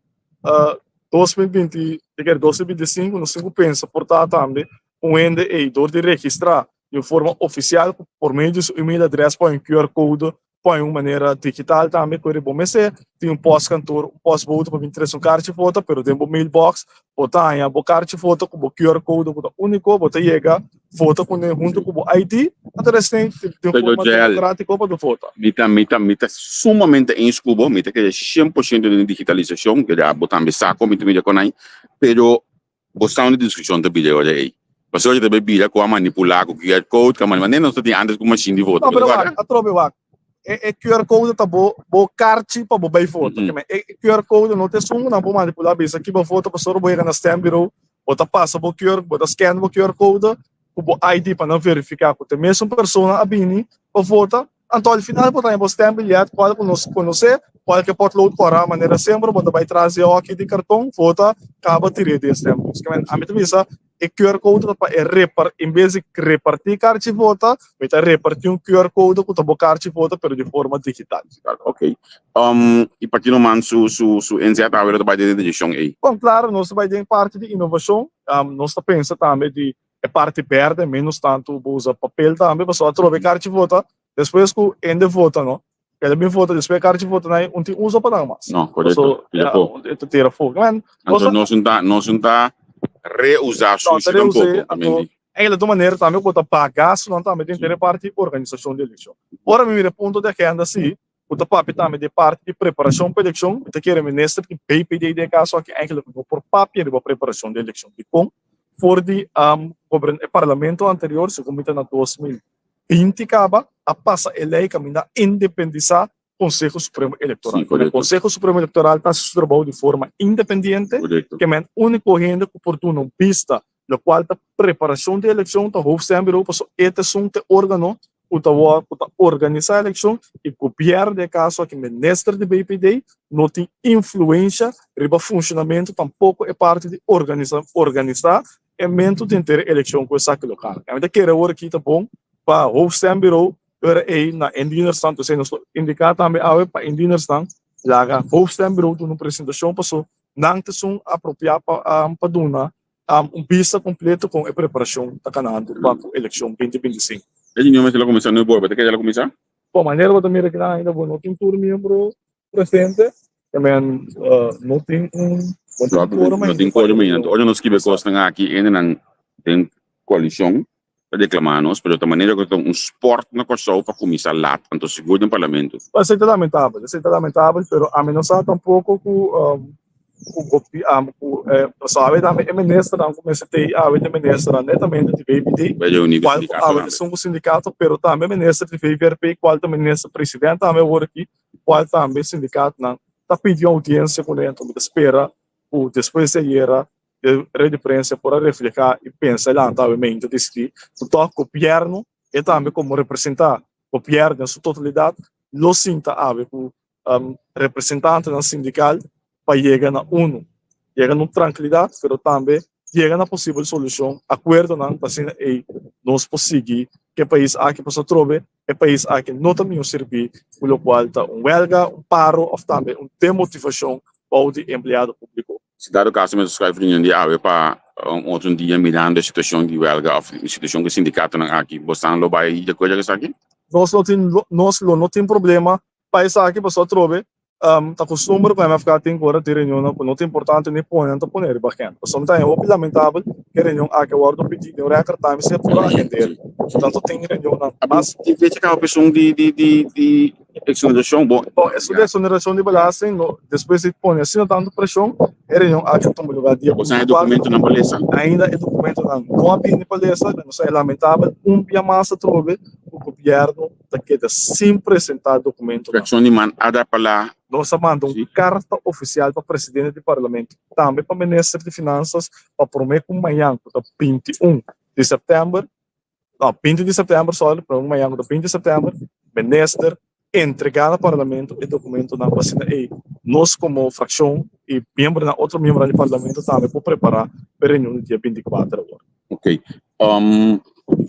2020, 2025 nos tin ku pensa por ta tambe un hende ei dor di registrá di un forma ofisial ku por medio di su email adres pon un QR code pon un manera digital tambe ku bo mester tin un postkantoor un postbode pa bin trese un karchi foto pero den bo mailbox bo ta haña bo karchi foto ku bo QR code ku ta úniko bo ta yega vota kuné huntu ku bo ID anto esei tin un forma demokratiko pa bo vota. Mi ta mi ta mi ta sumamente eens ku bo mi ta kere 100% den digitalisashon kere bo tambe sa kon mi ta mira kon ai pero Bo sa unda diskushon ta bira e ora ei. Pasobra ta bay bira ku a manipulá ku QR code, ku a manipulá. Manera nos ta tin antes ku mashin di vota. No, pero wak, atrobe wak. E e QR code ta bo bo karchi pa bo bay vota. Mm -hmm. E QR code no ta esun ku nan por manipulá bisa ki bo vota pasobra bo yega na stembureau, bo ta pasa bo QR, bo ta scan bo QR code ku bo ID pa nan verifiká ku ta e mesun persona a bini pa vota. Anto al final bo ta haña bo stembiljet kual ku nos konosé, kualke potlood kòrá manera semper bo ta bai tras di e hòki di karton, vota, kaba tir'é di e stembus. Ke men ami ta bisa e QR code ta pa e repar en bes di repartí karchi vota, mi ta repartí un QR code ku ta bo karchi vota pero di forma digital. Ok. I Partido Man su su su NZ awe lo ta bai den e direkshon ei? Bon, klaro, nos ta bai den parti di inovashon. Nos ta pensa tambe di e parti berde menos tanto bo usa papel tambe pasobra atrobe karchi vota despues ku hende vota no el a bin vota despues e karchi vota nan un tin uso pa nan mas No, korekto. Tira afó. E ta tira afó. Anto nos un ta nos un ta reusa sushi tampoco. Anto en otro manera tambe bo ta paga gastunan tambe den e parti organisashon di elekshon. Ora mi mira e punto di agenda si ku ta papia tambe di e parti di preparashon pa elekshon mi ta kere minister di BPD den e kaso aki eigenlijk no por papia riba preparashon di elekshon. Dikon? For di e parlamento anterior, segun mi ta na 2020 kaba, a pasa e lei kaminda a independisá Konseho Supremo Elektoral. Konseho Supremo Elektoral ta hasi su trabou di forma independiente, ke men úniko hende ku por duna un bista lokual ta preparashon di elekshon ta Hoofdstembureau pasobra e ta esun te órgano ku ta wòrdu ku ta organisá elekshon i gobièrnu den e kaso aki minister di BPD no tin influensha riba funshonamentu tampoko e parti di organisa organisá e mentu di henter e elekshon ku esaki lokal. Mi ta kere awor aki ta bon pa Hoofdstembureau ora ei na indienersnan p'esei nos lo indiká tambe awe pa indienersnan laga Hoofdstembureau duna un presentashon paso nan ta esun apropiá pa pa duna un bista kompleto kon e preparashon ta kanando pa ku elekshon 2025. E di mester lo kuminsá nuebe ora, bo ta kere lo kuminsá? Bon, manera bo ta mira kinan ainda bo no tin tur miembro presente, tamen no tin un no tin quorum ainda. No tin quorum ainda. Ora nos skibi e kosnan aki hendenan den koalishon ta reklamá nos, pero ta manera ku ta un spòrt na Kòrsou pa kuminsá lat, anto sigur den parlamento. Esei ta lamentabel, esei ta lamentabel, pero ami no sa tampoko ku. ku ku pasobra awe tambe e ministernan ku mester tei awe ta e ministernan netamente di VVD kual ku awe ta esun ku sindikato pero tambe minister di VVRP kual ta minister president tambe awor aki kual tambe sindikatonan ta pidi un oudiensia kuné. Anto mi ta spera ku despues di ayera e red di prensa por a refleha i pensa i lanta awe mente disidí ku tòg gobièrnu e tambe komo representá gobièrnu den su totalidat lo sinta awe ku representantenan sindikal pa yega na unu, yega na un trankilidat pero tambe yega na posibel solushon, akuerdonan pa asina ei nos por sigui ku e pais aki pasobra atrobe e pais aki no ta mihó sirbí ku lokual ta un wèlga, un paro òf tambe un demotivashon bou di empleado públiko. Si dado kaso mester schuif reunion di awe pa un otro dia mirando e situashon di wèlga òf e situashon ku e sindikatonan aki, bosan lo bai di akuerdo ku esaki? Nos lo tin nos lo no tin problema pa esaki pasobra atrobe ta kustumber ku MFK tin ku ora tin reunionnan ku no ta importante ni pone nan ta pone riba agenda. Pasobra mi ta haña hopi lamentabel ku e reunion aki a wòrdu pidi den un record time sin por agend'é. Tantu tin reunionnan mas. Tin fecha kaba pa esun di di di di eksonerashon? Bon, Bon, esun di eksonerashon di belasting no despues di pone asina tantu preshon e reunion aki a tuma lugar dia Boso haña 24. dokumentonan pa lesa? Ainda e dokumentonan no a bini pa lesa, nos a haña lamentabel un bia mas atrobe ku gobièrnu ta keda sin presentá dokumentonan. Frakshon di man a da palá. Nos a manda un karta ofisial pa presidente di parlamento, tambe pa minister di finansas pa promé ku mañan ku ta 21 di sèptèmber, no, 20 di sèptèmber, sòri, promé ku mañan ku ta 20 di sèptèmber, minister entregá na parlamento e dokumentonan pa asina ei nos komo frakshon i miembronan, otro miembronan di parlamento tambe por prepará pa e reunion di dia 24 awor. Ok.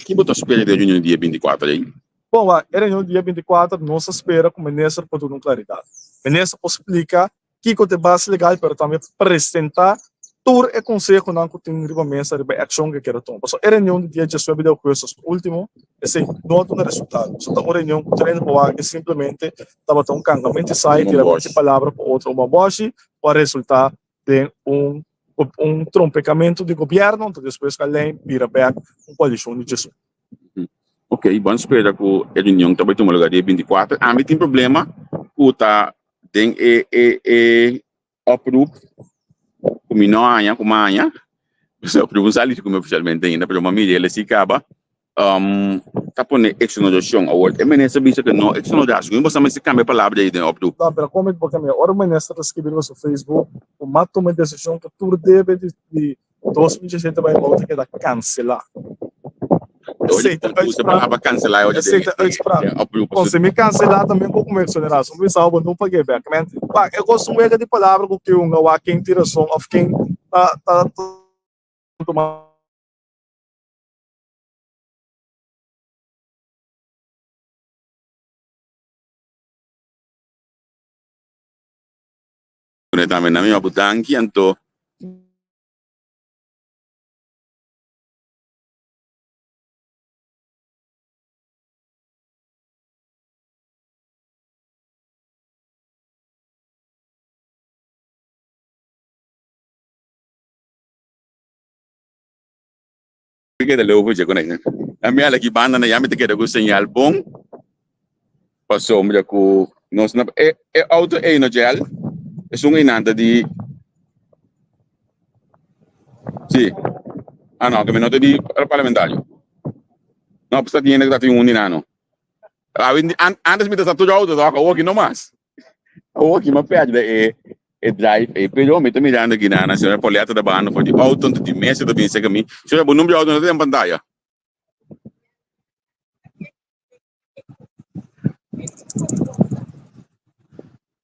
Ki bo ta spera di e reunion di dia 24 ei? Bon, wak, e reunion di dia 24 nos ta spera ku minister por duna un klaridat. Minister por splika kiko ta e base legal pero tambe presentá tur e konsehonan ku tin riba mesa riba e akshon ku e kier a tuma. Pasobra e reunion di dia 19 di augustus último esei no a duna resultado. Pasobra ta un reunion ku treinta pa wak simplemente tabata un kangamento di sai, tiramentu di palabra pa otro, un bamboshi ku a resultá den un un trompecamento di gobierno, anto despues ka ley bira bek un coalicion di djesun. Ok, bon spera ku e reunion ta bai tuma lugar dia 24. Ami tin problema ku ta den e e e oproep ku mi no haña, ku mi a haña. E oproep no sali ku mi ofisialmente ainda, pero mi a mira el si kaba. Ta pone exoneracion. Awor e minister bisa cu no exoneracion. Boso mester cambia e palabra ei den opdoek. No, pero como bo cambia? Ora un minister ta scribi riba su Facebook cu m'a tuma e decision cu tur debe di 2017 bai abou ta keda cancela. Esey ta uitspraak. Esey ta uitspraak. Con si mi cancela tambe bo como exoneracion. Bo bisa bo no pague bek. Men, wak, e cos un wega di palabra cu ke hunga wak ken tin rason of ken ta ta tuma. Pone tambe na mi abu danki anto. Mi keda leu for dje ku nan. A mi ala ki banda na ya mi ta keda ku señal bon pasobra ku nos na e e auto ei no djel esun einan ta di si ah no mi no ta di parlamentario no pues ta tin hende ku ta tin un di nan no antes mi ta sa tur auto tok awor aki no mas awor aki mi a perde e E drive ei pero mi ta mirando aki na señora Paulette ta bahando for di auto anto di mesa ta bin cerca mi. Señora bo number di auto no ta den pantaya.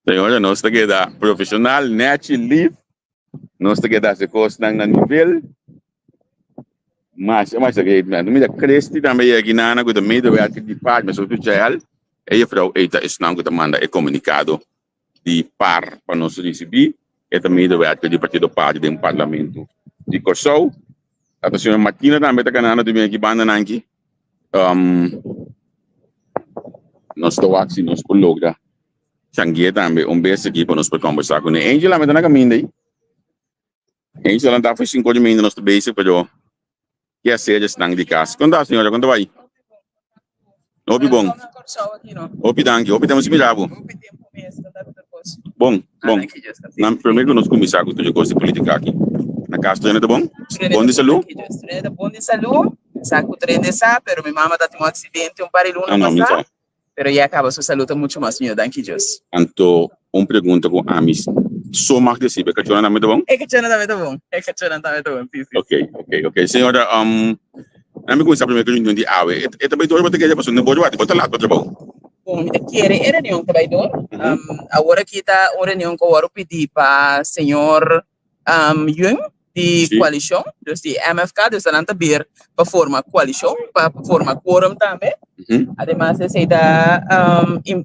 Señora nos ta keda profesional nechi lief nos ta keda haci cosnan na nivel masha masha great man. Mira Christy tambe yega aki nana cu ta medewerker di par mesun cu Jael e juffrouw ei ta esnan cu ta manda e comunicado di par pa nos risibí. E ta medewerker di partido par den parlamento di Kòrsou. Ata señor Martina tambe ta ganando di bin aki bandanan aki. Nos ta wak si nos por logra changu'é tambe un bes aki pa nos por kombersá kuné. Angel tambe ta na kaminda ei. Angel a lanta for sinku ora i media nos ta bezig pero ke hacer esnan di kas. Kon ta señora? Kon ta bai? Hopi bon. Hopi danki. Hopi tempo sin mira bo. Bon, bon. Nan prome ku nos kuminsá ku tur e kos di politika aki. Na kas tur hende ta bon? Bon di salú? Tur hende ta bon di salú. Mi sa ku tur hende sa, pero mi mama ta tin un aksidente un par di luna pasá. Pero ya kaba su salú ta muchu mas mihó, danki Dios. Anto un pregunta ku ami so mag desi, e kachónan tambe ta bon? E kachónan tambe ta bon, e kachónan tambe ta bon, si, si. Ok, ok, ok. Señora, nan mi kuminsá prome ku reunion di awe. E ta bai dor bo ta kere pasobra no por wak, bo ta lat pa trabou. Bon, mi ta kere e reunion ta bai dor. Awor aki ta un reunion ku a wòrdu pidí pa señor Yung di koalishon, dus di MFK, dus nan ta bir pa forma koalishon, pa forma quorum tambe. Ademas esei ta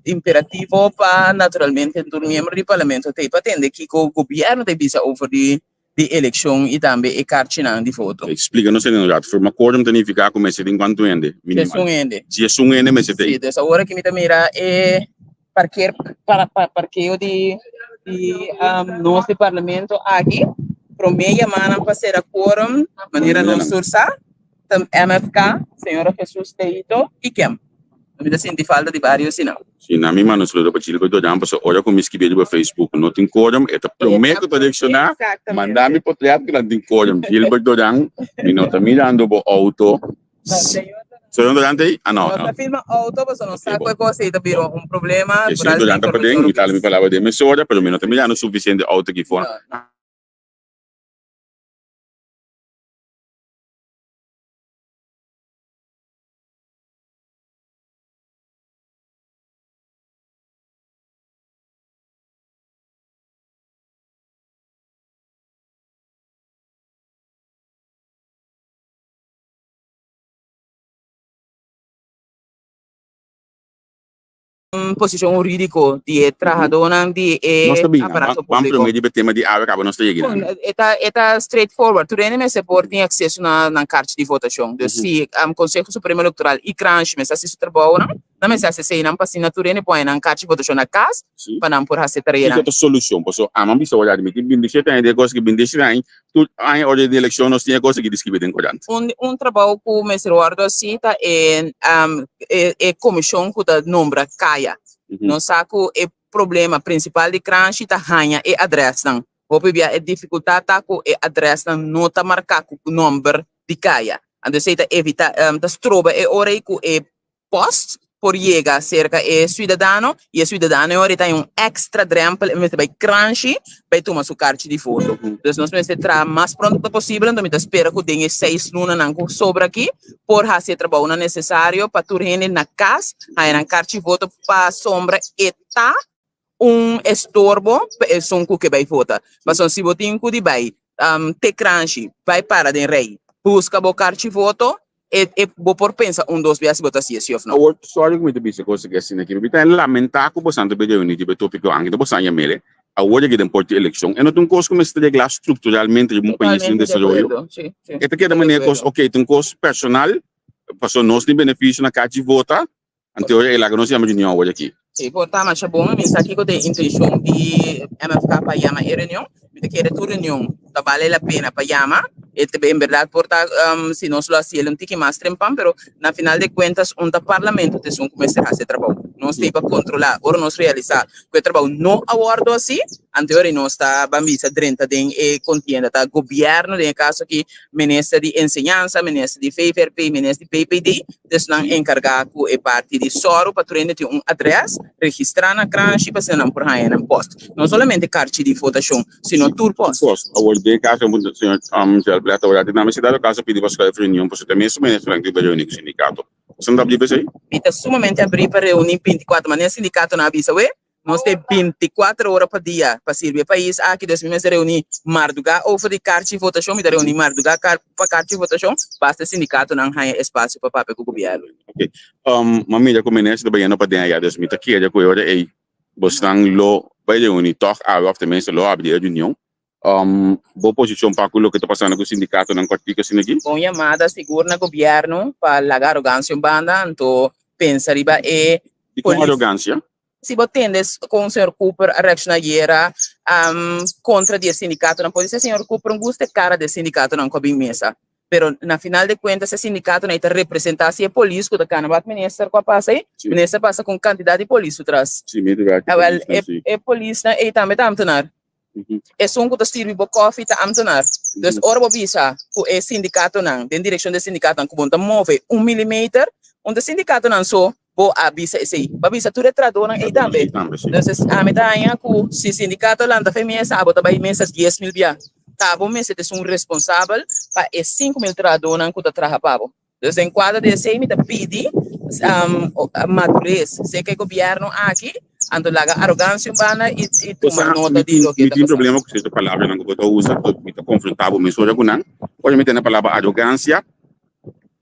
imperativo pa naturalmente tur miembro di parlamento ta ei pa tende kiko gobièrnu ta bisa over di di elekshon i tambe e karchinan di voto. Splika nos hende un rato. Forma quorum ta nifiká ku mester tin kuantu hende? Diesun hende. Diesun hende mester tin. Sí, dus awor aki mi ta mira e parker, parkeo di di nos di parlamento aki. Promé yamanan pa sera quorum, manera nos tur sa, ta MFK, señora Jesus Leito i Kem. Mi ta sinti falta di bario asina. Si na mi manda un saludo pa Gilbert Dodan pasobra ora ku mi skibi riba Facebook no tin quorum e ta prome ku ta reakshoná manda mi potret ku nan tin quorum Gilbert Dodan mi no ta mirando bo auto Señor Dodan ta ei? Ah no No ta filma auto pasobra no sa ku e kos ei ta bira un problema. Señor Dodan ta paden mi ta hala mi palabra den mesora pero mi no ta mirando sufisiente auto aki for. Posishon hurídiko di e trahadónan di e Nos ta bini, aparato ban públiko. promé riba e tema di awe kaba nos ta yega Bon, nan. e ta e ta straight forward. Tur hende mester por tin akseso na nan karchi di votashon. Dus si Konseho Supremo Elektoral i Kranshi mester hasi su trabounan, nan mester hasi eseinan pa asina tur hende por haña nan karchi di votashon na kas pa nan por hasi e tareanan. Kiko ta solushon? Pasobra amo a bisa ora di mi tin bindishete aña di e kos aki, bindishete aña, tur aña ora di elekshon nos tin e kos aki di skibi den korant. Un un trabou ku mester wòrdu hasi ta e e komishon ku ta nombra kaya. Nos sa ku e problema prinsipal di Kranshi ta haña e adrèsnan. Hopi bia e difikultat ta ku e adrèsnan no ta marká ku nòmber di kaya. Anto esei ta evitá ta stroba e ora ei ku e post por yega serka e suidadano i e suidadano e ora ei ta un extra drempel e mester bai kranshi bai tuma su karchi di voto. Dus nos mester traha mas pronto ku posibel anto mi ta spera ku den e seis lunanan ku sobra aki por hasi e trabounan nesesario pa tur hende na kas haña nan karchi voto pasobra e ta un estorbo pa esun ku ke bai vota. Pasobra si bo tin ku di bai te kranshi bai para den rei buska bo karchi voto e e bo por pensa un dos bia si bo ta hasi esi of no. Awor, sorry ku mi ta bisa kos aki asina aki, mi ta lamentá ku bosan ta bai reuní riba e tópiko anki ta bosan yam'el awor aki den por di elekshon. E no ta un kos ku mester reglá strukturalmente riba un pais den Totalmente de desaroyo. akuerdo, si, si. E ta keda manera kos, ok, ta un kos personal, pasobra nos tin benefisio na kachi vota, Anto e laga nos yama reunion awor aki. Si, por ta masha bon. Mi sa kiko ta e intencion di MFK pa yama e reunion. Mi ta kere tur reunion ta bale la pena pa yama. E ta en berdad por ta si nos lo haci el un tiki mas trempan, pero na final de cuentas un ta parlamento ta esun cu mester haci e trabou. Nos ta pa controla. Ora nos realisa cu e trabou no a wordo haci, anto ora nos ta ban bisa drenta den e contienda. Ta gobierno, den e caso aki minister di enseñansa, minister di VVRP, minister di PPD, Dus nan enkargá ku e parti di sòru pa tur hende tin un adrès registrá na Kranshi pa asina nan por haña nan pòst. No solamente karchi di votashon, sino tur pòst. Pòst. Awor den e kaso señor Gelblet a wak di nan mester dado kaso pidi pa skrèf reunion pasobra ta mes ministernan ku riba reuní ku sindikato. Boso no ta abrí pa esei? Mi ta sumamente abrí pa reuní bintikuater manera sindikatonan a bisa we. Nos te binticuater ora pa dia pa sirbi e pais aki, dus mi mester reuni marduga over di karchi votashon, mi ta reuni marduga pa karchi votashon, basta e sindikatonan haña espasio pa papia ku gobierno. Ok, m'a mira ku minister ta bayendo paden aya, dus mi ta kere ku e ora ei bosnan lo bai reuni tòg awe òf tenminste lo abri e reunion. Bo posishon pa ku loke ta pasando ku sindikatonan kòrtiku asina aki? Un yamada sigur na gobierno pa laga arogansia un banda, anto pensa riba e Dikon arogansia? Si bo tende kon señor Cooper a reacciona ayera contra di e sindicatonan, por dice señor Cooper un gusta e cara di e sindicatonan cu a bin mesa. Pero na final de cuentas e sindicatonan ei ta representa si e polis cu ta cana wak minister cu a pasa ei. Sí. Minister pasa cu un cantidad di polis su tras. Sí, mi ta Awel, e, e polisnan ei tambe ta ambtenaar. Esun cu ta sirbi bo koffie ta ambtenaar. Dus ora bo bisa cu e sindicatonan, den direccion di e sindicatonan, cu bo no ta move un millimeter, un ta sindicatonan so bo a bisa esey. Bo a bisa tur e trahadornan ey tambe. Entonces ami ta haña cu si sindicato lanta fe mesa, abo ta bay mesa 10,000 bia. Ta bo mester ta esun responsabel pa e 5,000 trahadornan cu ta traha pa bo. Dus den cuadro di esey mi ta pidi madurez cerca e gobierno aki, anto laga arogancia un banda y tuma nota di loke Mi ta tin pasando. problema cu cierto palabranan cu bo ta usa, mi ta confronta bo mesora cu nan. Ora mi tende palabra arogancia,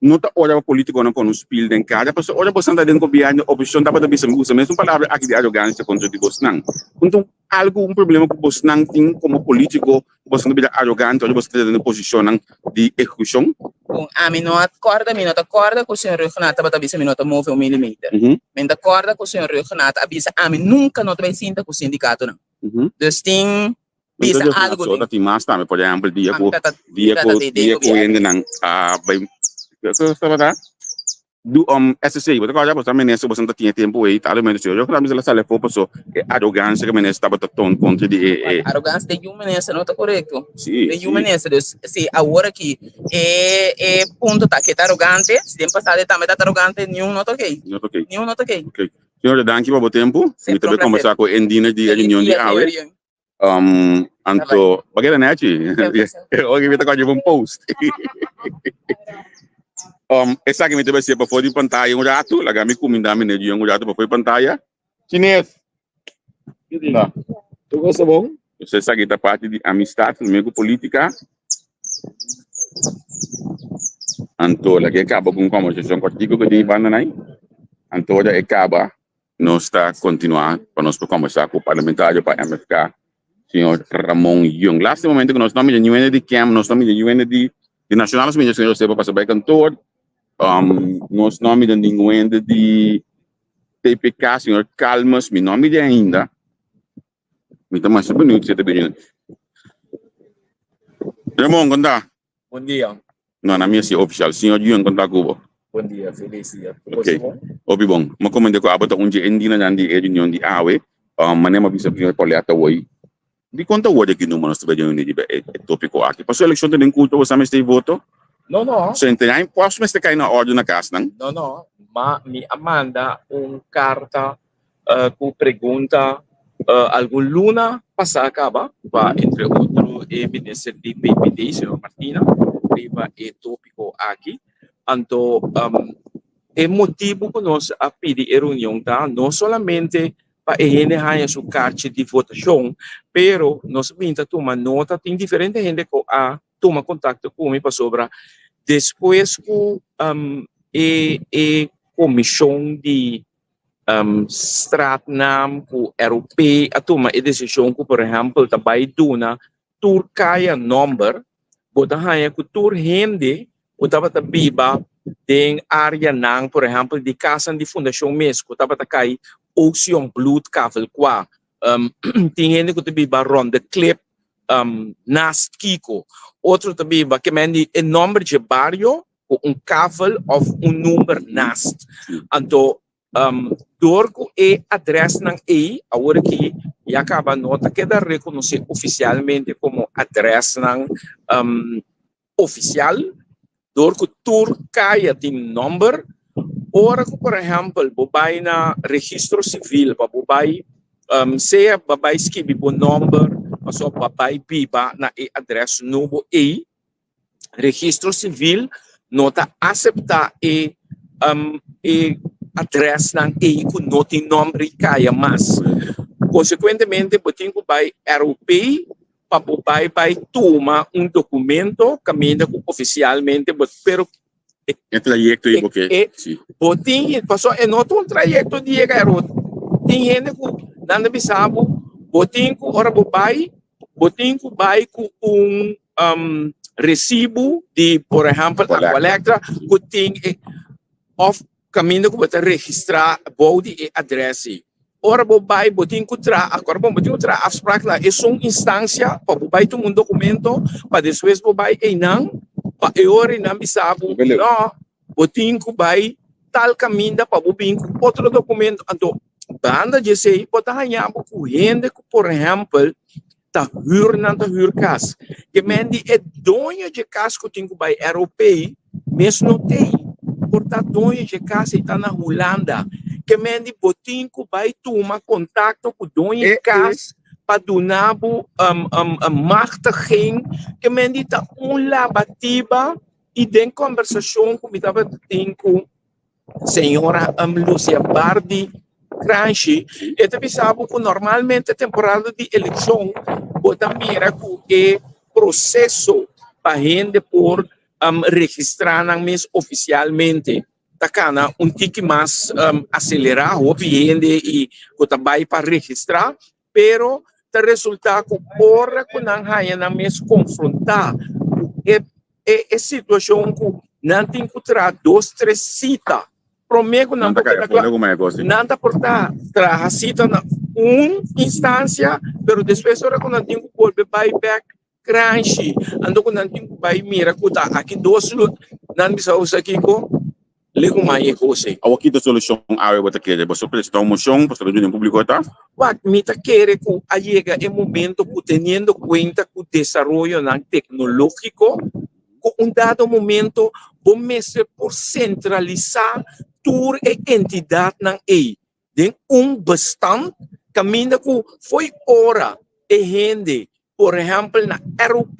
No ta ora politiconan pone un spiel den cara, pasobra ora bosnan ta den gobierno, oposicion tabata bisa mi usa mesun palabra aki di arogancia contra di bosnan. Enton algo un problema cu bosnan tin como politico, cu bosnan ta bira arogante ora bosnan ta den posicionnan di ehecucion? Bon, ami no a corda, mi no ta corda cu señor Rhuggenaath tabata bisa mi no ta move un millimeter. Mi no ta corda cu señor Rhuggenaath a bisa ami nunca no ta bay sinta cu sindicatonan. Dus tin bisa algo den. Tin mas tambe, por ehempel, dia ku dia ku dia ku hendenan a bai tabata du um SSC, bo ta kòrda bo ta minister bo ta tin e tempu ei tal momento yo kla mester a sali afó paso e arogansia ku minister tabata ton kontra di e e Arogansia den yu minister no ta korekto. Den yu minister, dus si awor aki e e punto ta ke ta arogante, si den pasado e tambe tabata arogante, niun no ta okey. No ta okey. Niun no ta okey. Okey. Señora danki pa bo tempu. Mi ta bai kombersá ku e indiener di e reunion di awe. Um, anto, bakera nechi. Oke, mi ta kwa un post. Um, esaki mi te besi pa for di pantalla un rato, laga mi kuminda mi nechi un rato pa for di pantalla. Chines. Na. Tu gosta bom? Pues esaki ta parte di amistad, no ku politica. Anto, laga e kaba ku un conversacion kortiko ku tin banda nai. Anto, ora e kaba, Nos ta kontinuá pa nos por kombersá ku parlamentario pa MFK, señor Ramon Yung. Laatste momento ku nos no mira niun hende di KEM, nos no mira niun hende di di Nacional, nos mira señor José pa pasa bai kantoor. Um, nos no mira ningun hende di TPK, señor Calmes, mi no mira ainda. Mi ta masha beniut si e ta bini. Ramon, konta. Bon dia. No, na mi a si oficial. Señor Yuen konta ku bo. Bon dia, felis dia. Ku Ok. Hopi bon. Mi a komende ku abo ta un dje endinanan di e reunion di awe. Um, manera mi a bisa señor Paulette awor, dikon ta worde ki number nos ta bai reuni riba e e topiko aki? Pasobra elekshon ta den kurto, bo sa mester voto? No, no. So ente ai pos mester kai na ordu na kasnan. No, no. Ma mi a manda un karta ku pregunta algun luna pasá kaba pa entre otro e minister di PPD, señor Martina, riba e tópiko aki. Anto e motibu ku nos a pidi e reunion ta no solamente pa e hende haña su karchi di votashon, pero nos a bin ta tuma nota tin diferente hende ku a tuma kontakto ku mi pasobra despues ku e e komishon di straatnaam ku ROP a tuma e desishon ku por ehèmpel ta bai duna tur kaya nòmber, bo ta haña ku tur hende ku tabata biba den áreanan por ehèmpel di kasanan di fundashon mes ku tabata kai Ocean Bloed Kavel Kwa, tin hende ku ta biba rònt de klip naast kiko, otro ta biba ke men di e nòmber dje bario ku un kavel òf un number naast. Anto dor ku e adrèsnan ei awor aki ya kaba no ta keda rekonosé ofisialmente komo adrèsnan ofisial, dor ku tur kaya tin nòmber, ora ku por ehèmpel bo bai na registro sivil pa bo bai sea bo bai skibi bo nòmber pasobra bo bai biba na e adrès nobo ei, Registro Civil no ta acepta e e adresnan ei cu no tin nomber y caya mas. Consecuentemente bo tin cu bay ROP pa bo bay bay tuma un documento caminda cu oficialmente bo pero E trayecto ei bo ke si. Bo tin pasobra e no ta un trayecto di yega ROP. Tin hende cu nan ta bisa bo bo tin cu ora bo bay bo tin cu bay cu un resibu di por ehempel Aqualectra ku tin e of kaminda ku bo ta registrá bou di e adrès ei. Ora bo bai bo tin ku traha akor bon bo tin ku traha afsprak na esun instansia pa bo bai tuma un dokumento pa despues bo bai einan. Pa e ora ei nan bisa bo, no, bo tin ku bai tal kaminda pa bo bin ku otro dokumento. Anto banda di esei bo ta haña bo ku hende ku por ehèmpel ta hür nan ta hür kas. Ke men di e doño dje kas ku tin ku bai ROP mes no tei. Por ta doño dje kas ei ta na Hulanda. Ke men di bo tin ku bai tuma kontakto ku doño e kas pa duna bo machtiging. Ke men di ta un labatiba i den kombersashon ku mi tabata tin ku Señora Lucia Bardi Kranshi, e ta bisa bo ku normalmente temporada di elekshon bo ta mira ku e proseso pa hende por registrá nan mes ofisialmente ta kana un tiki mas aselerá, hopi hende i ku ta bai pa registrá, pero ta resultá ku ora ku nan haña nan mes konfrontá ku e e situashon ku nan tin ku traha dos tres sita promé ku nan por keda kla, nan ta por ta traha sita na un instansia, pero despues ora ku nan tin ku bolbe bai bèk Kranshi, anto ku nan tin ku bai mira ku ta aki dos lut, nan bisa usa kiko? Legumai e kos ei. Awor kita solushon awe bo ta kere? Boso presenta un moshon pasobra reunion publiko ta? Wak, mi ta kere ku a yega e momento ku teniendo kuenta ku desaroyonan teknologiko, ku un dado momento bo mester por sentralisá tur e entidatnan ei den un bestand kaminda ku fo'i ora e hende, por ehèmpel na ROP,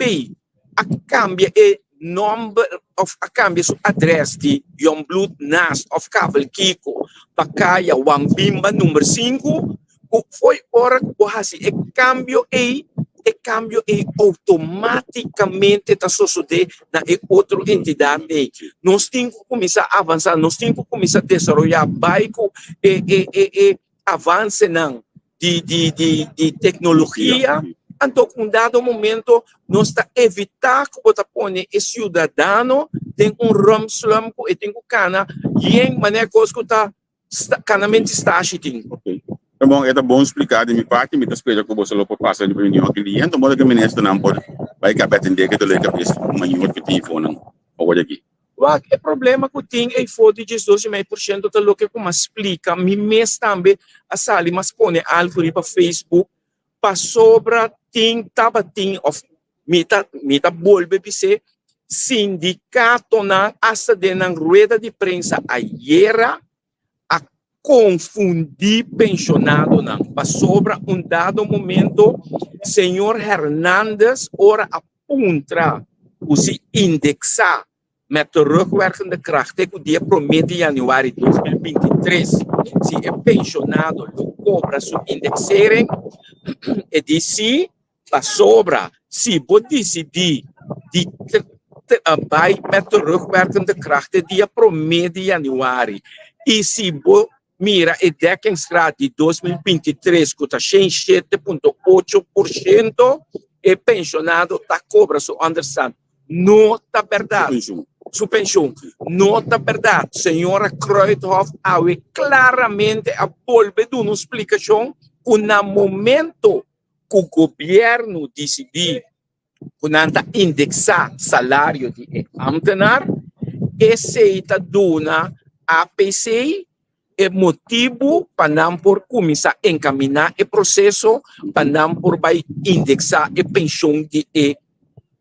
a kambia e nòmber òf a kambia su adrès di Jongbloed Naast òf Kavel Kiko pa Kaya Wambimba number sinku, ku fo'i ora ku bo hasi e kambio ei, e kambio ei outomátikamente ta sosodé na e otro entidat ei. Nos tin ku kuminsá avansá, nos tin ku kuminsá desaroyá, bai ku e e e e avansenan di di di di teknologia, anto ku un dado momento nos ta evitá ku bo ta pone e siudadano den un rùmslùm ku e tin ku kana yen manera kos ku ta Kanamenti stashi tin. Ok. Ta bon, e ta bon spliká di mi parti. Mi ta spera ku boso lo por pasa riba reunion aki di yendo modo ku ministernan por bai kaba atendé ke dolor di kabes mayor ku tin efonan awor aki. Wak, e problema ku tin efo di 12,5% ta loke ku mas splika. Mi mes tambe a sali mas pone algu riba Facebook pasobra tin tabatin òf Mi ta mi ta bolbe bis'é, sindikatonan asta den nan rueda di prensa ayera a konfundí penshonadonan pasobra un dado momento señor Hernandez ora a puntra ku si indeksá Met terugwerkende kracht te ku dia promé di yanüari 2023, si e penshonado lo kobra su indexering, e di si, pasobra si bo disidí di bai met terugwerkende kracht te dia promé di yanüari i si bo mira e dekkingsgraad di 2023 ku ta 107.8%, e penshonado ta kobra su onderstand. No ta berdad. Su pensioen. No ta berdad. Señora Kruithof awe claramente a bolbe duna un splicacion cu na momento cu gobierno dicidi cu nan ta indexa salario di e ambtenaar, esey ta duna APC e motibu pa nan por cuminsa encamina e proceso pa nan por bay indexa e pensioen di e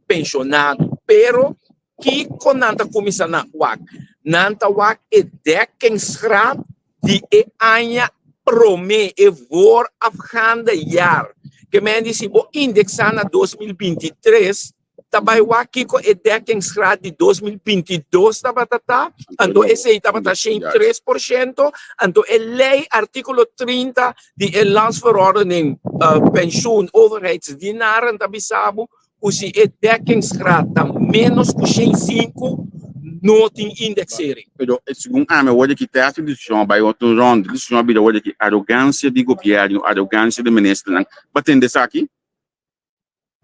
pensionado. Pero kico nan ta cuminsa na wak? Nan ta wak e dekkingsgraad di e aña prome, e voorafgaande jaar. Ke men di si bo indexa na 2023, ta bai wak kiko e dekkingsgraad di 2022 tabata ta, anto esei tabata 103%, anto e lei artíkulo 30 di e Landsverordening Pensioen Overheidsdienaren ta bisa bo ku si e dekkingsgraad ta ménos ku 105 no tin indexering. Pero segun ami awor di aki tèst di diskushon a bai otro rònt, diskushon a bira awor di aki arogansia di gobièrnu, arogansia di ministernan, bo a tende esaki?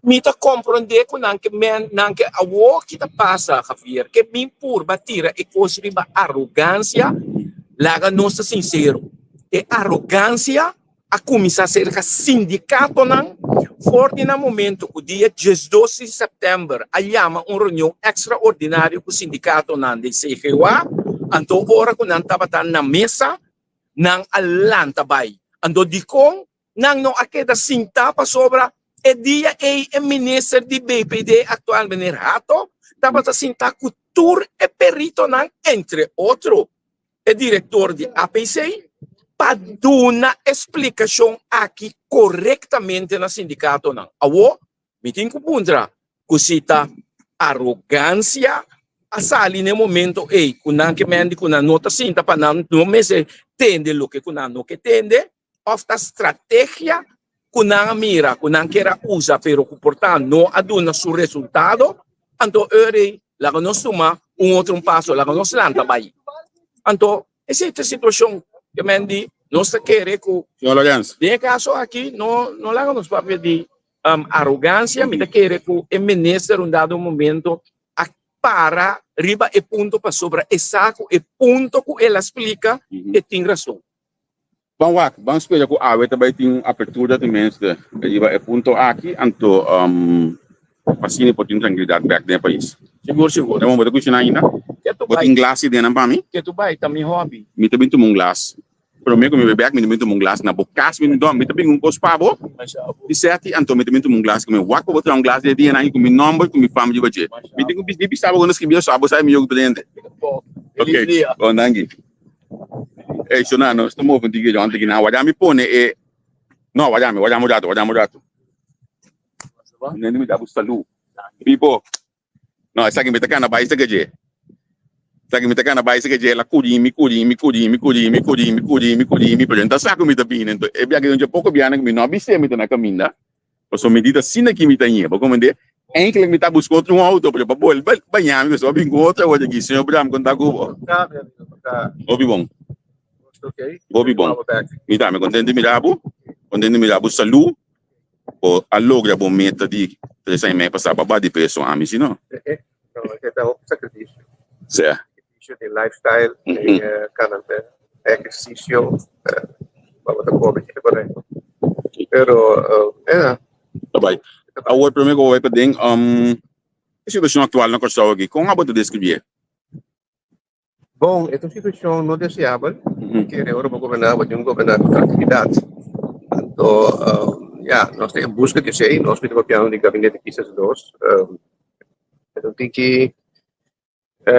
Mi ta komprondé ku nan ke men nan ke awor ki ta pasa Javier ke bin purba tira e kos riba arogansia laga nos ta sinsero e arogansia. a kuminsá serka sindikatonan for di na momento ku dia diesdos di sèptèmber a yama un reunion ekstraordinario ku sindikatonan di CGOA, anto ora ku nan tabata na mesa nan a lanta bai. Anto dikon nan no a keda sintá? Pasobra e dia ei e minister di BPD aktual meneer Hato tabata sintá ku tur e peritonan entre otro e direktor di APC pa duna e splikashon aki korektamente na sindikatonan. Awor, mi tin ku puntra ku si ta arogansia a sali na e momento ei ku nan ke mendi ku nan no ta sinta pa nan no mester tende loke ku nan no ke tende òf ta strategia ku nan a mira ku nan kier a usa pero ku por ta no a duna su resultado, anto ora ei laga nos tuma un otro un paso, laga nos lanta bai. Anto esei ta e situashon ke men di nos ta kere ku Señor Lorenz. den e kaso aki no no laga nos papia di arogansia, mi ta kere ku e minister un dado momento a para riba e punto pasobra e sa ku e punto ku el a splika e tin rason. Ban wak, ban spera ku awe ta bai tin un apertura tenminste riba e punto aki, anto pa asina por tin trankilidat bek den e pais. Sigur, sigur. Ramon, bo ta kushina ainda? Ke tu Bo bai? tin glas ideanan pa mi? Ke tu bai, ta mi hobby. Mi ta bin tuma un glas. Prome ku mi bai bek, mi ta bin tuma un glas na bo kas. Mi no, mi ta bin un kos pa bo. Masha bo. Di seti, anto mi ta bin tuma un glas ku mi. Wak pa bo traha un glas di e dianan aki ku mi nomber, ku mi fam riba dje. Masha Mi tin ku bis, mi bisa bo ku no skribi eso, abo sa mi yogu tur hende. bo. Ok, Feliz dia. bon, danki. Ey, shona, nos ta move un tiki rond aki nan. Wajami pone e... No, wajami, wajami un rato, wajami un rato. Nende mi da bo salu. Pipo. No, esaki mi ta kana bai seke dje. Esaki mi ta kana bai seke dje. La kuri mi, kuri mi, kuri mi, kuri mi, kuri mi, kuri mi, kuri mi. Pero no ta sa ku mi ta bini. Ento, e biaha dje poko biaha ku mi no a bis'é mi ta na kaminda. Pasobra mi di ta asina ki mi ta ñe. Bo komprendé? Enkele mi ta buska otro un auto, pero pa bolbe baña mi pasobra a bin ku otro awor aki. Señor Bram, kon ta ku bo? Hopi bon. Hopi bon. Mi tambe kontento di mira bo. Kontento di mira bo salú. Bo a logra bo meta di tres aña y medio pasá. Bo a bati peso ami si no? Sea. Ta bai. Awor prome ku bo bai paden, e situashon aktual na Kòrsou aki, kon abo ta deskribié? Bon, e ta un situashon no deseabel. Kere ora bo goberná, bo tin ku goberná ku trankilidat. Anto, ya, nos ta en buska di esei. Nos mester papiando di gabinete Pisas dos. E ta un tiki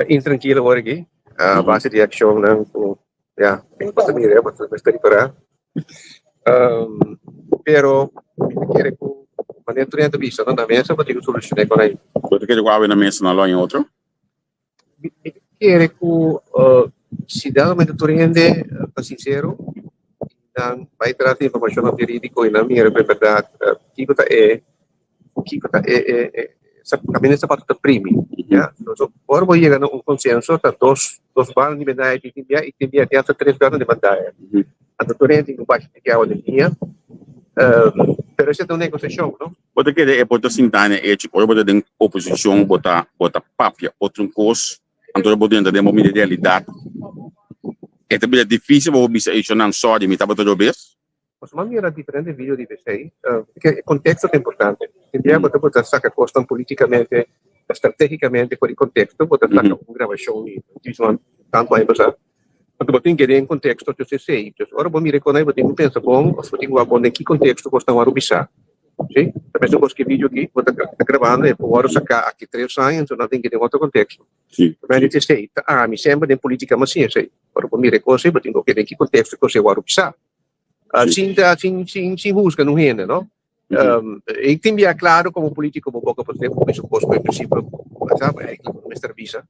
intrankil awor aki, a base di akshonnan ku, ya, bo ta mira, bo ta mester ripará. Pero mi ta kere ku manera tur hende ta bisa, no, na mesa bo tin ku solushoná e kos ei. Bo ta kere ku awe na mesa no lo haña otro? Mi ta kere ku si dado momento tur hende ta sinsero i nan bai tras di informashonnan verídiko i nan mira ku e bèrdat kiko ta e kiko ta e e kaminda e sapato ta primi ya. So ora bo yega na un konsenso ta dos dos banda di medaya tin tin bia i tin bia tin hasta tres banda di medaya. Anto tur hende tin ku basha di awa den dia pero esei ta un negosiashon no. Bo ta kere e por ta sinta na echi ora bo ta den oposicion bo ta bo ta papia otro cos anto ora bo drenta den bo mira realidad e ta bira dificil pa bo bisa echonan sorry mi tabata robes. Pasobra mi a mira diferente video riba esei, e contexto ta importante. Tin bia bo ta bo ta saca cosnan politicamente, strategicamente for di contexto, bo ta saca un grabacion di tanto aña pasa. Anto bo tin kere den konteksto cu esei. Dus ora bo mira e konai bo tin cu pensa bon of bo tin cu wak bon den ki konteksto cos ta wòrdu bisa. Si? Ta mester bos ki video aki bo ta grabando e por wòrdu saca aki tres aña enton nan tin ke den otro konteksto. Si. Pero mi di esei ta ami semper den politica mi a siña esei. Ora bo mira e cos ei bo tin cu oke den ki konteksto e cos ei wòrdu bisa. Sin ta sin sin sin husga nun hende no. E tin bia claro como politico bo boca por tempo bisa cos cu en principio bo sa eigenlijk bo no mester bisa.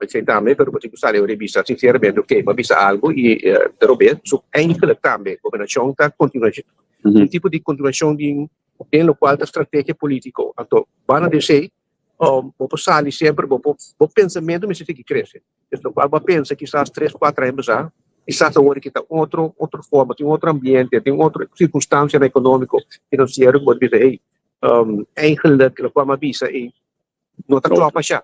Esei tambe pero bo tin cu sali ora e bisa sinceramente ok bo a bisa algo y ta robes. So eigenlijk tambe gobernacion ta continuacion un tipo di continuacion di den locual ta strategia politico. Anto banda di esei bo por sali semper bo por bo pensamentu mester sigui crece. Es locual bo a pensa kisas tres cuatro aña pasá, kisas awor aki ta otro otro forma, tin otro ambiente, tin otro circunstancianan economico, financiero ku bo ta bisa hey, eigenlijk locual mi a bisa ey no ta klop asha.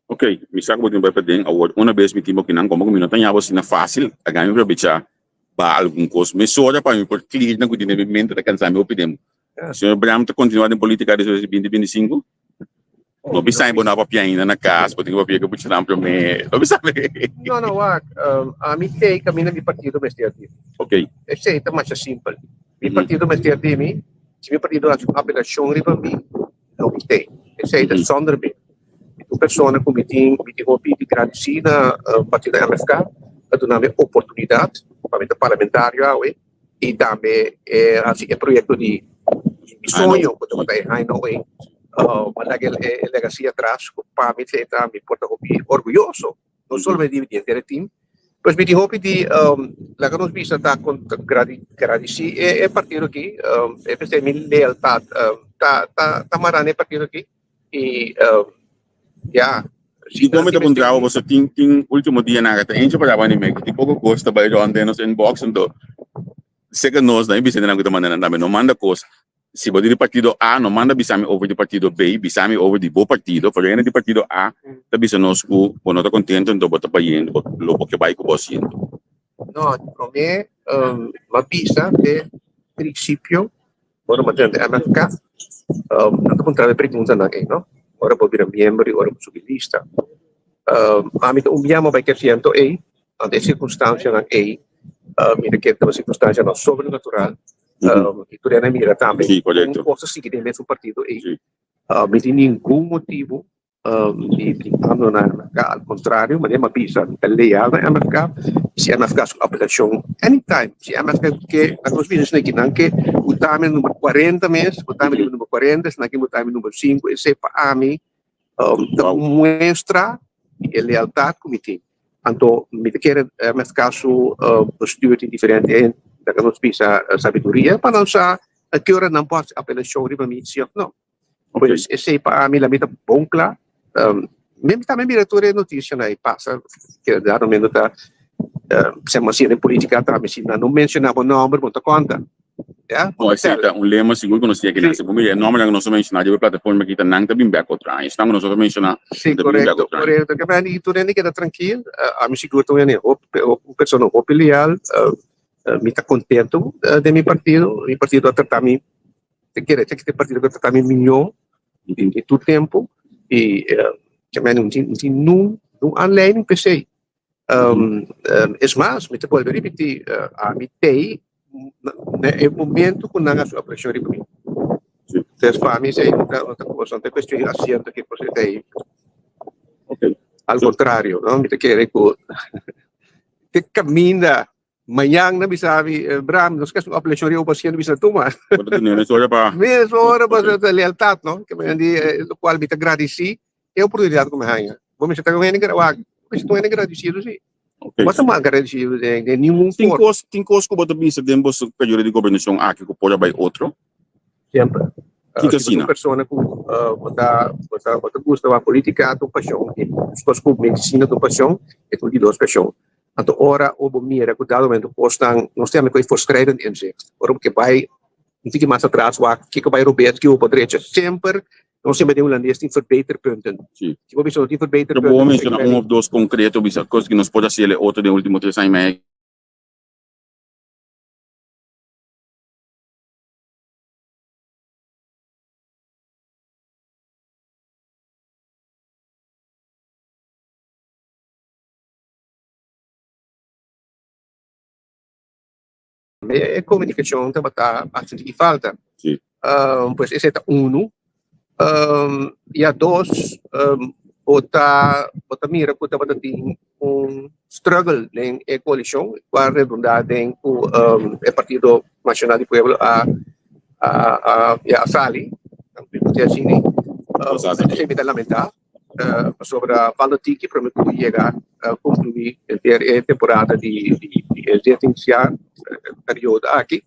Ok, mi sa ku bo tin bai paden awor. Una bes mi tin bo kinan, komo ku mi no ta ña bo asina fácil, a gana mi probechá. Ba algun kos mesora pa mi por clear nan ku tin den mi mente ta kansa mi hopi tempu. Señor Bram ta kontinua den politika despues di binti 25? No bisa bo no a papia ainda na kas, bo tin ku papia ku buchanan promé. No bisa mi. No, no, wak, ami tei kaminda mi partido mester di mi. Ok. Esei ta masha simpel. Mi partido mester di mi, si mi partido hasi un apelashon riba mi, lo mi tei. Esei ta zonder meer. Mi ta un persona ku mi tin mi tin hopi di gradisí na partido MFK pa duna mi oportunidat pa mi ta parlamentario awe i tambe e hasi e proyekto di mi soño ku tabata e High No pa laga e legacy atras ku pa mi ta mi por ta hopi orguyoso no solamente di mi di henter e team. Pues mi tin hopi di laga nos bisa ta gradisí e partido aki e p'esei mi lealtat ta ta mará na e partido aki. Y ya. Si con mi ta puntra bo pasobra tin tin ultimo dianan ta enche pa daba anime tin poco cos ta bay rond den nos inbox anto seca nos nan e bisa nan cu ta manda nan tambe no manda cos si bo di di partido A no manda bisa mi over di partido B bisa mi over di bo partido pasobra hende di partido A ta bisa nos cu bo no ta contento anto bo ta bayendo bo lo bo ke bay cu bo asiento. No, di prome m'a bisa te principio Ora bo drenta MFK, nan ta puntra bo e preguntanan ei, no? Ora bo bira miembro i ora bo subi lista. Ami ta un biaha bai ku e asiento ei, ante e sirkunstansianan ei, mi ta kere ta un sirkunstansianan sobrenatural, i tur hende a mira tambe kon kos ta sigui den mesun partido ei. Mi tin ningun motibu di di abandona MFK, al contrario, manera mi a bisa, mi ta leal na MFK, y si MFK su apelacion anytime, si MFK ke, laga nos bisa esaki, nan ke buta mi na number cuarenta mes, buta mi riba number cuarenta, si nan ke buta mi number cinco, esey pa ami ta un muestra di e lealtad cu mi tin. Anto mi ta kere MFK su bestuur tin diferente, laga nos bisa, sabiduria pa nan sa a ki ora nan por haci apelacion riba mi, si of no. Pues esei pa ami la mi ta bon kla. Mi tambe mira tur e notisianan ei pasa, ke dado momento ta sema si den politica tambe si nan no menciona bo nomber bo no ta konta. Ya, No, esei ta un lema sigur ku nos tin aki nan. Si bo mira e nombernan ku nos a menshoná riba e plataforma aki ta nan ta bin bek otro aña. Esnan ku nos a menshoná Sí, ta bin bek korekto, otro aña. korekto. Ke men i tur hende keda trankil. Ami sigur ta un hende hopi, un persona hopi leal. Mi ta kontento den mi partido. Mi partido a trata mi Te kere te kite partido ku ta mi miñó di tur tempu i ke men no tin tin nun nun aanleiding p'esei. Es mas mi ta bolbe ripití ami tei na e momento ku nan a hasi operashon riba mi. Entonces pa mi esei no ta no ta kos no ta kuestion di asiento ke kos esei. Al kontrario no mi ta kere ku te kaminda Mañan nan bisa mi, Bram, nos ke haci un apelacion riba bo paciente, bisa tuma. Bo ta tene mes ora pa. Mes ora pa lealtad, no? Ke mañan di, locual mi ta gradici e oportunidad cu mi haya. Bo mester ta un hende gra, wak, bo mester ta un hende gradicido si. Bo ta mal gradicido den, den ningun Tin forma. cos, tin cos cu bo ta bisa den bo periodo di gobernacion aki cu por a bay otro? Semper. Kiko Si bo ta asina? un persona cu bo ta, bo ta, bo ta gusta wak politica ta un pasion, y meskos cu medicina ta un pasion, e ta un di dos pasion. Anto ora o bo mira ku dado momento kosnan nos ta yama ku e voortschrijdend inzicht. Ora bo ke bai un tiki mas atras wak kiko bai robes kiko bo drecha. Semper nos yama den hulandes tin verbeterpunten. Si. Si bo bisa no tin Pero verbeterpunten bo menciona un of dos concreto bisa kos ku nos por hasi el e otro den ultimo tres aña y medio. E komunikashon tabata bastante di falta. Sí. Pues esei ta unu. Ya dos, bo ta bo ta mira ku tabata tin un struggle den e koalishon ku a redundá den ku e Partido Nashonal di Pueblo a a a sali, mi por di asina. Esei mi ta lamentá. Pasobra falta tiki prome ku yega konkluí henter e temporada di e zetiensia periodo aki.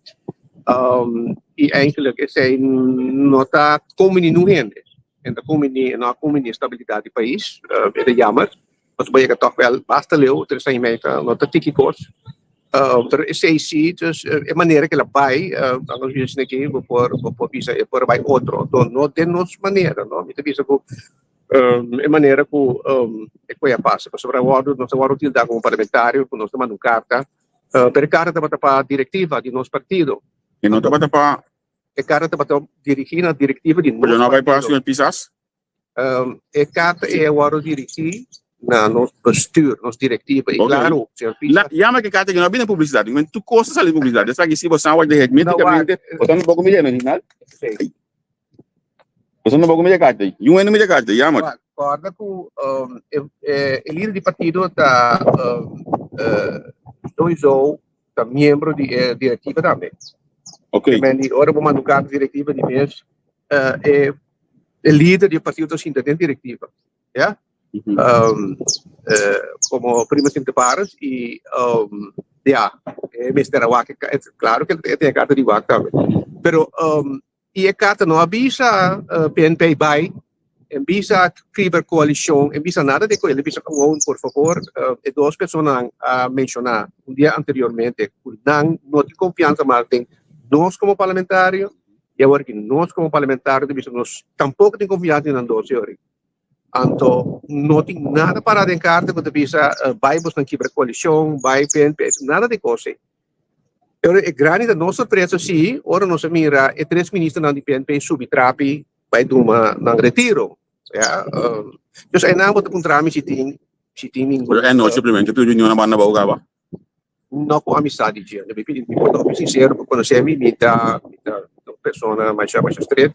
I eigenlijk esei no ta kombiní nun hende. E ta kombiní, no a kombiní stabilidat di pais, e ta jammer, pasobra bo yega tòg wèl basta leu, tres aña i mei ta no ta tiki kos. Pero esei si, dus e manera ku el a bai, nos bisa esaki bo por bo por bisa e por a bai otro, anto no den nos manera no, mi ta bisa ku e manera ku e koe a pasa, pasobra a wòrdu nos a wòrdu tilda komo parlamentario ku nos ta manda un karta. Pero e karta tabata pa direktiva di nos partido. E no tabata pa. E karta tabata dirigí na direktiva di nos Pero no a bai pa partido. señor Pisas? E karta ei a wòrdu dirigí na nos bestuur, nos direktiva. I Ok. klaro, señor Pisas. La, yama ke karta ke no a bini publisidat. Men tur kos ta sali publisidat. Esaki si bo sa wak de No, wak. hermeticamente. Bo ta un poko mira e original? Sí. Boso no por mira carta. Yun hende mira carta, jammer. Wak, Corda cu e, e, e lider di partido ta um, eh, sowieso ta miembro di e directiva tambe. Ok. Men di ora bo manda un carta directiva di mes, eh, e, e lider di e partido ta sinta den directiva. Ja? Um, eh, como prima Sint Paris y um, ja, e mester a wak, e, claro que e tiene carta di wak tambe. Pero um, I e karta no a bisa PNP bai, en bisa kiber koalishon, en bisa nada di koe. El a bisa gewoon por fabor e dos personanan a menshoná un dia anteriormente ku nan no tin konfiansa mas den nos komo parlamentario i awor ki nos komo parlamentario ta bisa nos tampoko tin konfiansa den nan dos señor. Anto no tin nada pará den karta ku ta bisa bai bosnan kibra koalishon, bai PNP, nada di kos ei. Pero e grandi ta nos sorpresa si ora nos a mira e tres ministernan di PNP subi trapi bai duma nan retiro. Ya, um, dus einan bo ta puntra mi si tin si tin ningun. Pero e nochi primer tu reunion na banda bou kaba. No ku amistad di dje. Mi pidi mi por ta hopi sincero, bo konosé mi, mi ta mi ta un persona masha masha stret.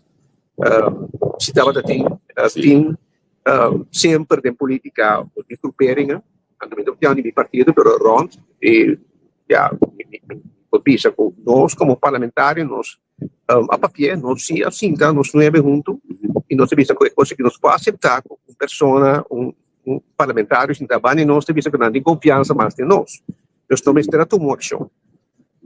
Um, si tabata tin uh, tin um, semper den politica di groeperingen, anto mi ta di mi partido, pero rond e ja, mi, mi, mi por bisa ku nos como parlamentario nos um, a papia, nos sí a sinta nos nueve hunto y nos a bisa ku e cosa que nos por acepta ku un persona, un, un parlamentario sinta banda di nos ta bisa ku nan tin confiansa mas den nos. Dus no mester a tuma accion.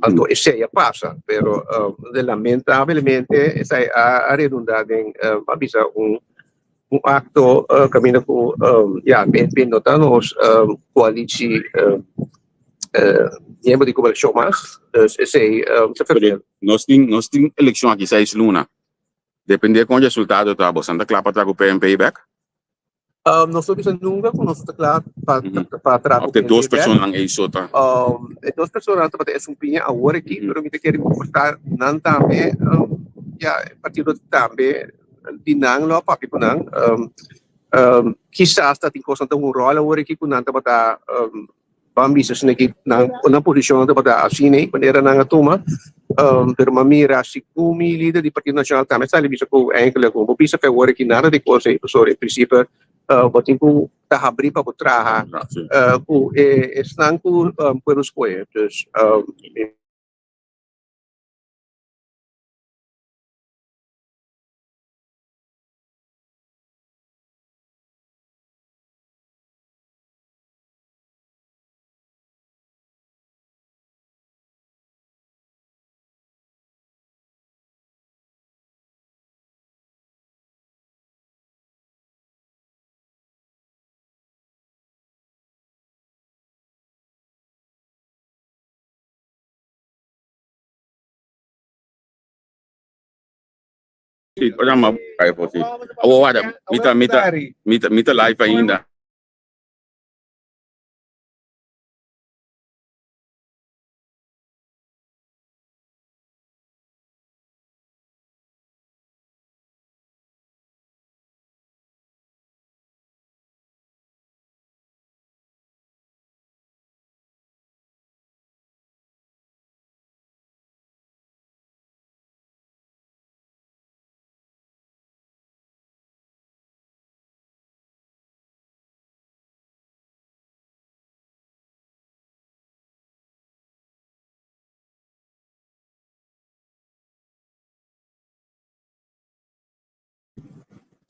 Anto esei a pasa, pero um, de lamentablemente esei a, a redunda den, um, a bisa un un acto uh, caminda cu um, ja, PNP no ta nos um, coalitie um, uh, miembro di coalition mas. Dus esei um, ta vervelend. Nos tin, nos tin eleccion aki seis luna. Depende con resultado ta, bosan ta kla pa traha cu PNP bek? Um, nos no bisa nunca cu nos ta kla pa, mm -hmm. pa traha cu PNP dos personanan ei so ta. Um, e dos personanan tabata esun piña awor aki, mm -hmm. pero mi ta kere comportar nan tambe, um, ja, partido tambe di nan lo a papia ku nan. Um, um, kisas ta tin kosnan ta un ròl awor aki ku nan tabata um, ban bisa asina ki nan, nan posishon tabata asina ei, manera nan a tuma. Um, pero m'a mira segun mi lider di Partido Nacional tambe sali bisa ku eigenlijk ku bo bisa fe awor aki nada di kos ei, pasobra in principe uh, bo tin ku ta habrí pa bo traha uh, ku e esnan ku um, pueblo skohe. Dus um, Sí, ora ma kai for sí. Awo wada, mi ta mi ta mi ta mi ta live ainda.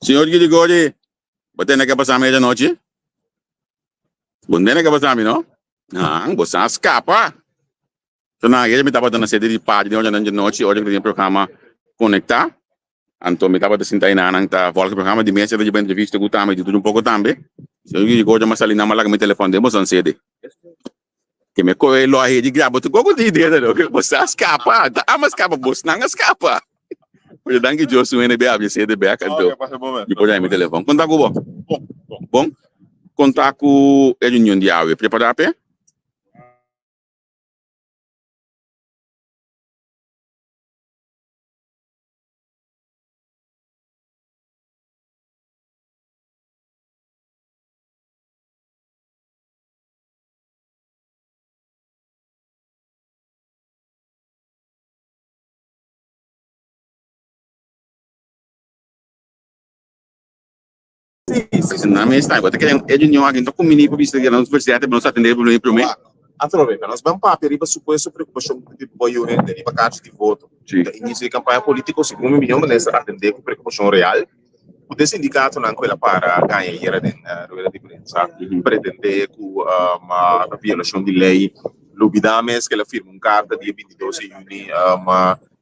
Señor Girigory, bo tene ke pasa medianochi? Bo no tene ke pasa mi, no? Ah, bo sa skapa. So na ayer mi tabata na sede di party den ocho di nochi, ora ku tin programa konektá. Anto mi tabata sinta einan ta volg e programa di mesa ta djeba entrevista ku tambe di tur un poko tambe. Señor Girigory a sali nan a laga mi telefòn den boso sede. Ke me kohe lo ahe di graba tu koko di idea no ke bo sa skapa, ta ama skapa, bosnan a skapa. Pero danki Dios un hende be abri sede bek anto mi por haña mi telefòn. Konta ku bo? Bon. Konta ku e reunion di awe, prepará p'e? Si nan mes ta, bo ta kere e reunion aki no ta kumini pa bisa nos verzet, pero nos atende e problema prome. Atrobe, pa nos ban papia riba supuesto preokupashon ku di bo yu hende riba karchi di voto. Si. Ta inisio di kampaña polítiko, segun mi opinion, mester atende ku preokupashon real ku den sindikatonan ku el a para gaña ayera den rueda di prensa, pretende ku ta violashon di lei, lubida mes ku el a firma un karta dia 22 di yüni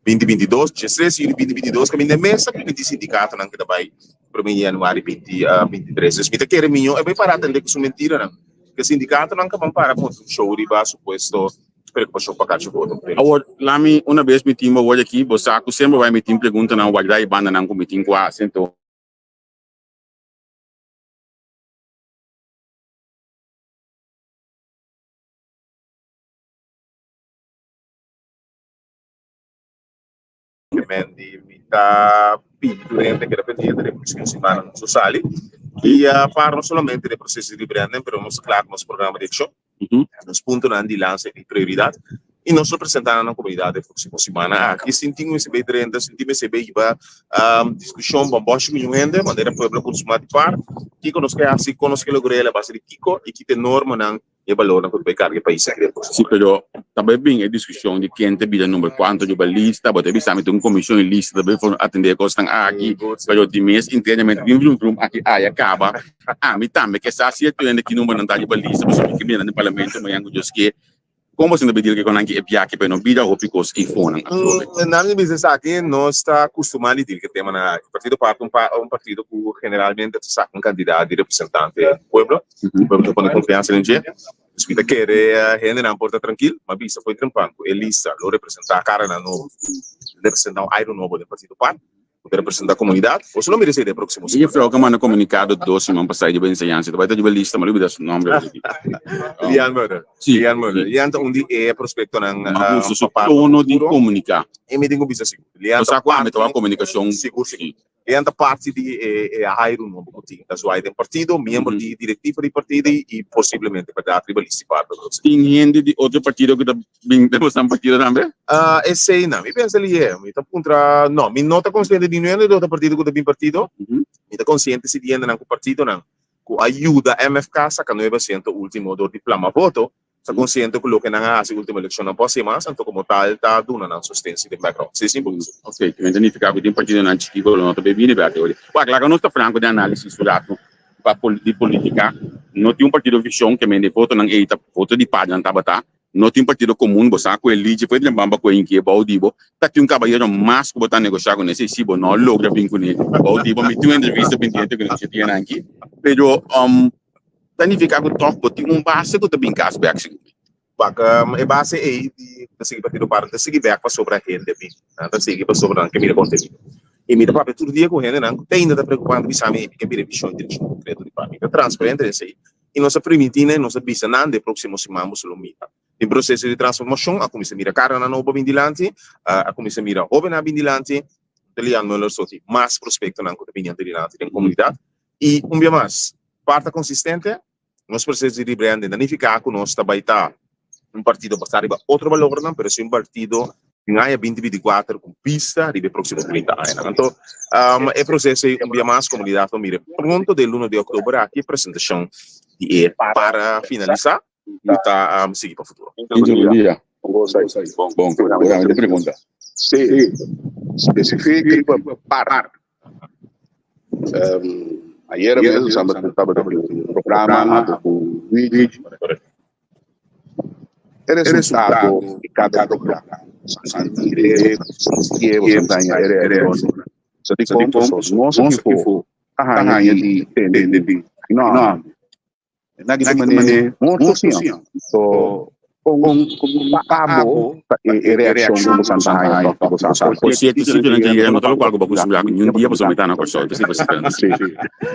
2022, 13 di yüni 2022, kaminda e mes a primiti sindikatonan ku ta bai prome di januari 2023. Dus mi ta kere miño e bai para atende ku su mentiranan. Ke sindikatonan ka ban para monta un show riba supuesto preokupashon pa kachi voto. Awor, lami una bes mi tin bo word aki, bo sa ku semper bai mi tin preguntanan warda e bandanan ku mi tin ku hasi, anto. Men di mi ta pidi tur hende keda pendiente den próksimo simana nos lo sali i a par no solamente den proseso di rebranding pero nos ta kla ku nos programa di akshon, nos puntonan di lansa i prioridat i nos lo presentá nan na komunidat den próksimo simana aki sin tin mester bai drenta, sin tin mester bai hiba diskushon bòmbòshi ku niun hende manera pueblo konsumá di par kiko nos ke hasi, kon nos ke logr'é a base di kiko i ki ta e normanan. E balornan ku ta bai karga e pais aki den proseso. Si, pero ta bai bin e diskushon di ken ta bira number kuantu riba lista, bo ta bisa mi ta un komishon di lista ta bai for atendé e kosnan aki, pero di mes internamente tin vrum vrum aki aya kaba, ami tambe ke sa si e tur hende ki numbernan ta riba lista pasobra mi ke bira den parlamento mañan ku Dios ke. Kon boso ta bai deal ku nan ki e biaha pa e no bira hopi kos eifonan atrobe? Nan mi bisa esaki, nos ta kustumá di deal ku e temanan aki. Partido par ta un partido ku generalmente ta saka un kantidat di representante di pueblo. Pueblo ta pone konfiansa den dje. Dus mi ta kere hendenan por ta trankil. Mi a bisa fo'i trempan ku e lista lo representá karanan nobo, lo representá un aire nobo den Partido par, ku ta representá komunidat. Boso lo mira esei den e próksimo E semana. juffrouw ku a manda komunikado dos siman pasá riba enseñansa ta bai ta riba lista, mi a lubida su nomber awor aki. Lian Murder. Sí. Lian Murder. Lian ta un di e prospektonan Mi a gusta su pa par tono di futuro. komuniká. E mi tin ku bisa sigur. Lian Bo ta sa ku ami ta wak parti. komunikashon. Sigur, sigur. Sí. Ean ta parti di e hairu nobo ku tin. Ta zwaai den partido, miembro di direktiva di partido i posiblemente bèrdat riba lista di parti. Tin hende di otro partido ku ta bin den boso partido tambe? Esei nan. Mi pensa lihe. Mi ta puntra, no, mi no ta konsiente di niun hende di otro partido ku ta bin partido. Mi ta konsiente si di hendenan ku partidonan ku a yuda MFK saka nuebe asiento ultimo dor di plama voto. Ta konsiente ku loke nan a hasi ultimo elekshon nan por hasi mas, anto komo tal ta duna nan sostensia den background. Si simpel ku Ok, kimen ta nifiká ku tin partidonan chikí ku lo no ta bay bini bèk e Wak, laga nos ta franko den análisis un ratu pa di polítika. No tin un partido vishon ke men e votonan ei ta voto di par nan tabata. No tin partido komun, bo sa ku e lichi for den bamba ku e inkie bou di bo. Ta tin un kabayero mas ku bo ta negoshá kuné si si bo no logra bin kuné bou di bo. Mi tin un entrevista pendiente kuné dje dianan aki. Pero Ta nifiká ku tòg bo tin un base ku ta bin kas bèk sigur. Wak, e base ei di ta sigui Partido Par ta sigui bèk pasobra hende bin. Nan ta sigui pasobra nan ke mira kontenido. I mi ta papia tur dia ku hendenan ku te ainda ta preokupá, nan ta bisa mi, mi ke mira e vishon i direkshon konkreto di par. Mi ta transparente den esei. I nos a primintí nan i nos a bisa nan den próksimo siman boso lo mira. Den proseso di transformashon a kuminsá mira karanan nobo bin dilanti, a kuminsá mira hóbennan bin dilanti. Ta Lian Muller so tin mas prospektonan ku ta bini ante dilanti den komunidat. I un bia mas, par ta konsistente, nos proseso di rebranding ta nifiká ku nos ta bai ta un partido basá riba otro balornan, pero si un partido den aña 2024 ku bista riba e próksimo 30 añanan. Anto, e proseso ei un bia mas komunidat lo mira pronto den luna di òktober aki presentashon di e para finalisá i ta sigui pa futuro. Bon dia. Bon, bo pregunta. Sí, spesifik riba par. Ayera mes nos tabata den un programa ku Luigi. E resultado di kada programa, sinti e reakshon. Sa dikon pasobra nos aki a haña di tende di no. Na ki manera morto siña. So con pa abo ta e reaccion ku bosan ta haña tòg ku bosan sa. Por cierto, si durante e yera no ta locual ku bo kustumbrá ku niun dia boso meta na Kòrsou, ta siba cifranan Sí.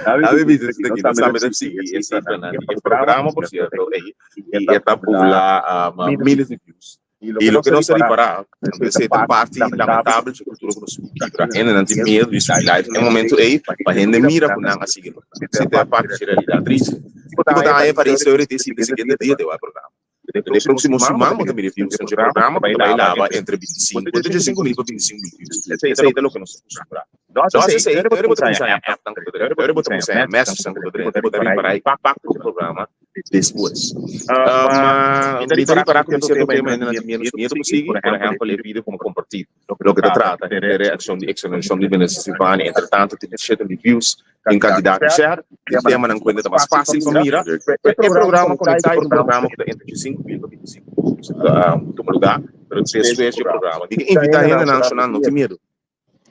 Abi bisa esaki, nos tambe ta sigui e cifranan di e programa, por cierto, ei, i e ta bula miles di views. I loke nos a ripará, esei ta parti lamentabel dje kultura ku nos kibra. Hendenan tin miedu di subi live e momentu ei pa hende mira ku nan a sigui programa. Esei ta parti dje realidat tristu. I bo ta haña Paris Story te sigui siguiente dia te wak programa. Den próksimo siman bo ta mira e views den programa ku ta bai laba entre 25, entre 15 mil pa 25 mil views. Esei ta loke nos ta kustumbrá. No hasi esei, ora bo ta kuminsá haña appnan ku ta drenta, ora bo ta kuminsá haña messagesnan ku ta drenta, bo ta ripará e impakto di e programa despues. Ma mi ta ripará ku tin sierto tema hende nan tin ménos miedu pa sigui, por ehèmpel e video ku mi kompartí, loke ta trata e reakshon di eksonerashon di Minister Silvania, entretanto tin shete mil views, tin kantidat di share, tin temanan ku hende ta mas fásil pa mira. Pero e programa Konektá e un programa ku ta entre 5 mil pa 25 mil views, ku tuma lugá, pero despues di e programa. Di ke invitá hendenan shonal no tin miedu.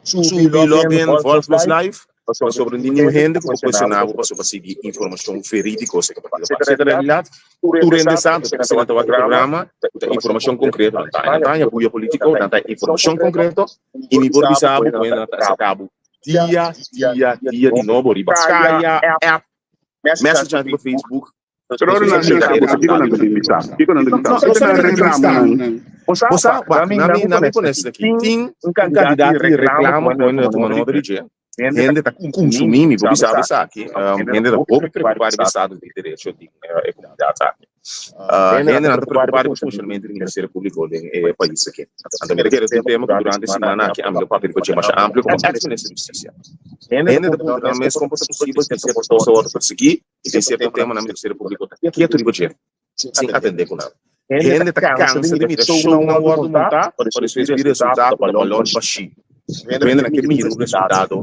Subi login volg nos live pasobra di niun hende ku por kuestioná bo pasobra sigui informashon verídiko esei ta partido pa. Esei ta realidat, tur hende sa, anto ta p'esei nan ta wak e programa ku ta informashon konkreto, nan ta nan ta haña buya polítiko, nan ta haña informashon konkreto i mi por bisa bo ku hende nan ta aserká bo dia dia dia di nobo riba kaya, app, message nan riba Facebook. Pero ora nan bisa bo, kiko nan ta bin bisa? Kiko nan ta bisa? Kiko nan reklamo nan? Bo sa, wak, nami, nami pone esaki. Tin un kantidat di reklamo ku hende ta tuma nota di dje. Hende ta kunsumí, mi por bisa bo esaki, hende ta hopi preokupá riba e status di derecho di e komunidat aki. Hendenan ta preokupá riba funshonamentu di Ministerio Públiko den e pais aki. Anto mi ta kere ta un tema ku durante e simana aki ami lo papia riba dje masha amplio komo eks minister di Hustisia. Hende ta puntra nan mes kon por ta posibel ku sierto kos a wòrdu persiguí I den sierto temanan Ministerio Públiko ta ketu riba dje, sin atendé ku nan. Hende ta kansa di mira shownan wòrdu montá pa despues bin resultá ku ta balòn bashí. Hendenan ke mira un resultado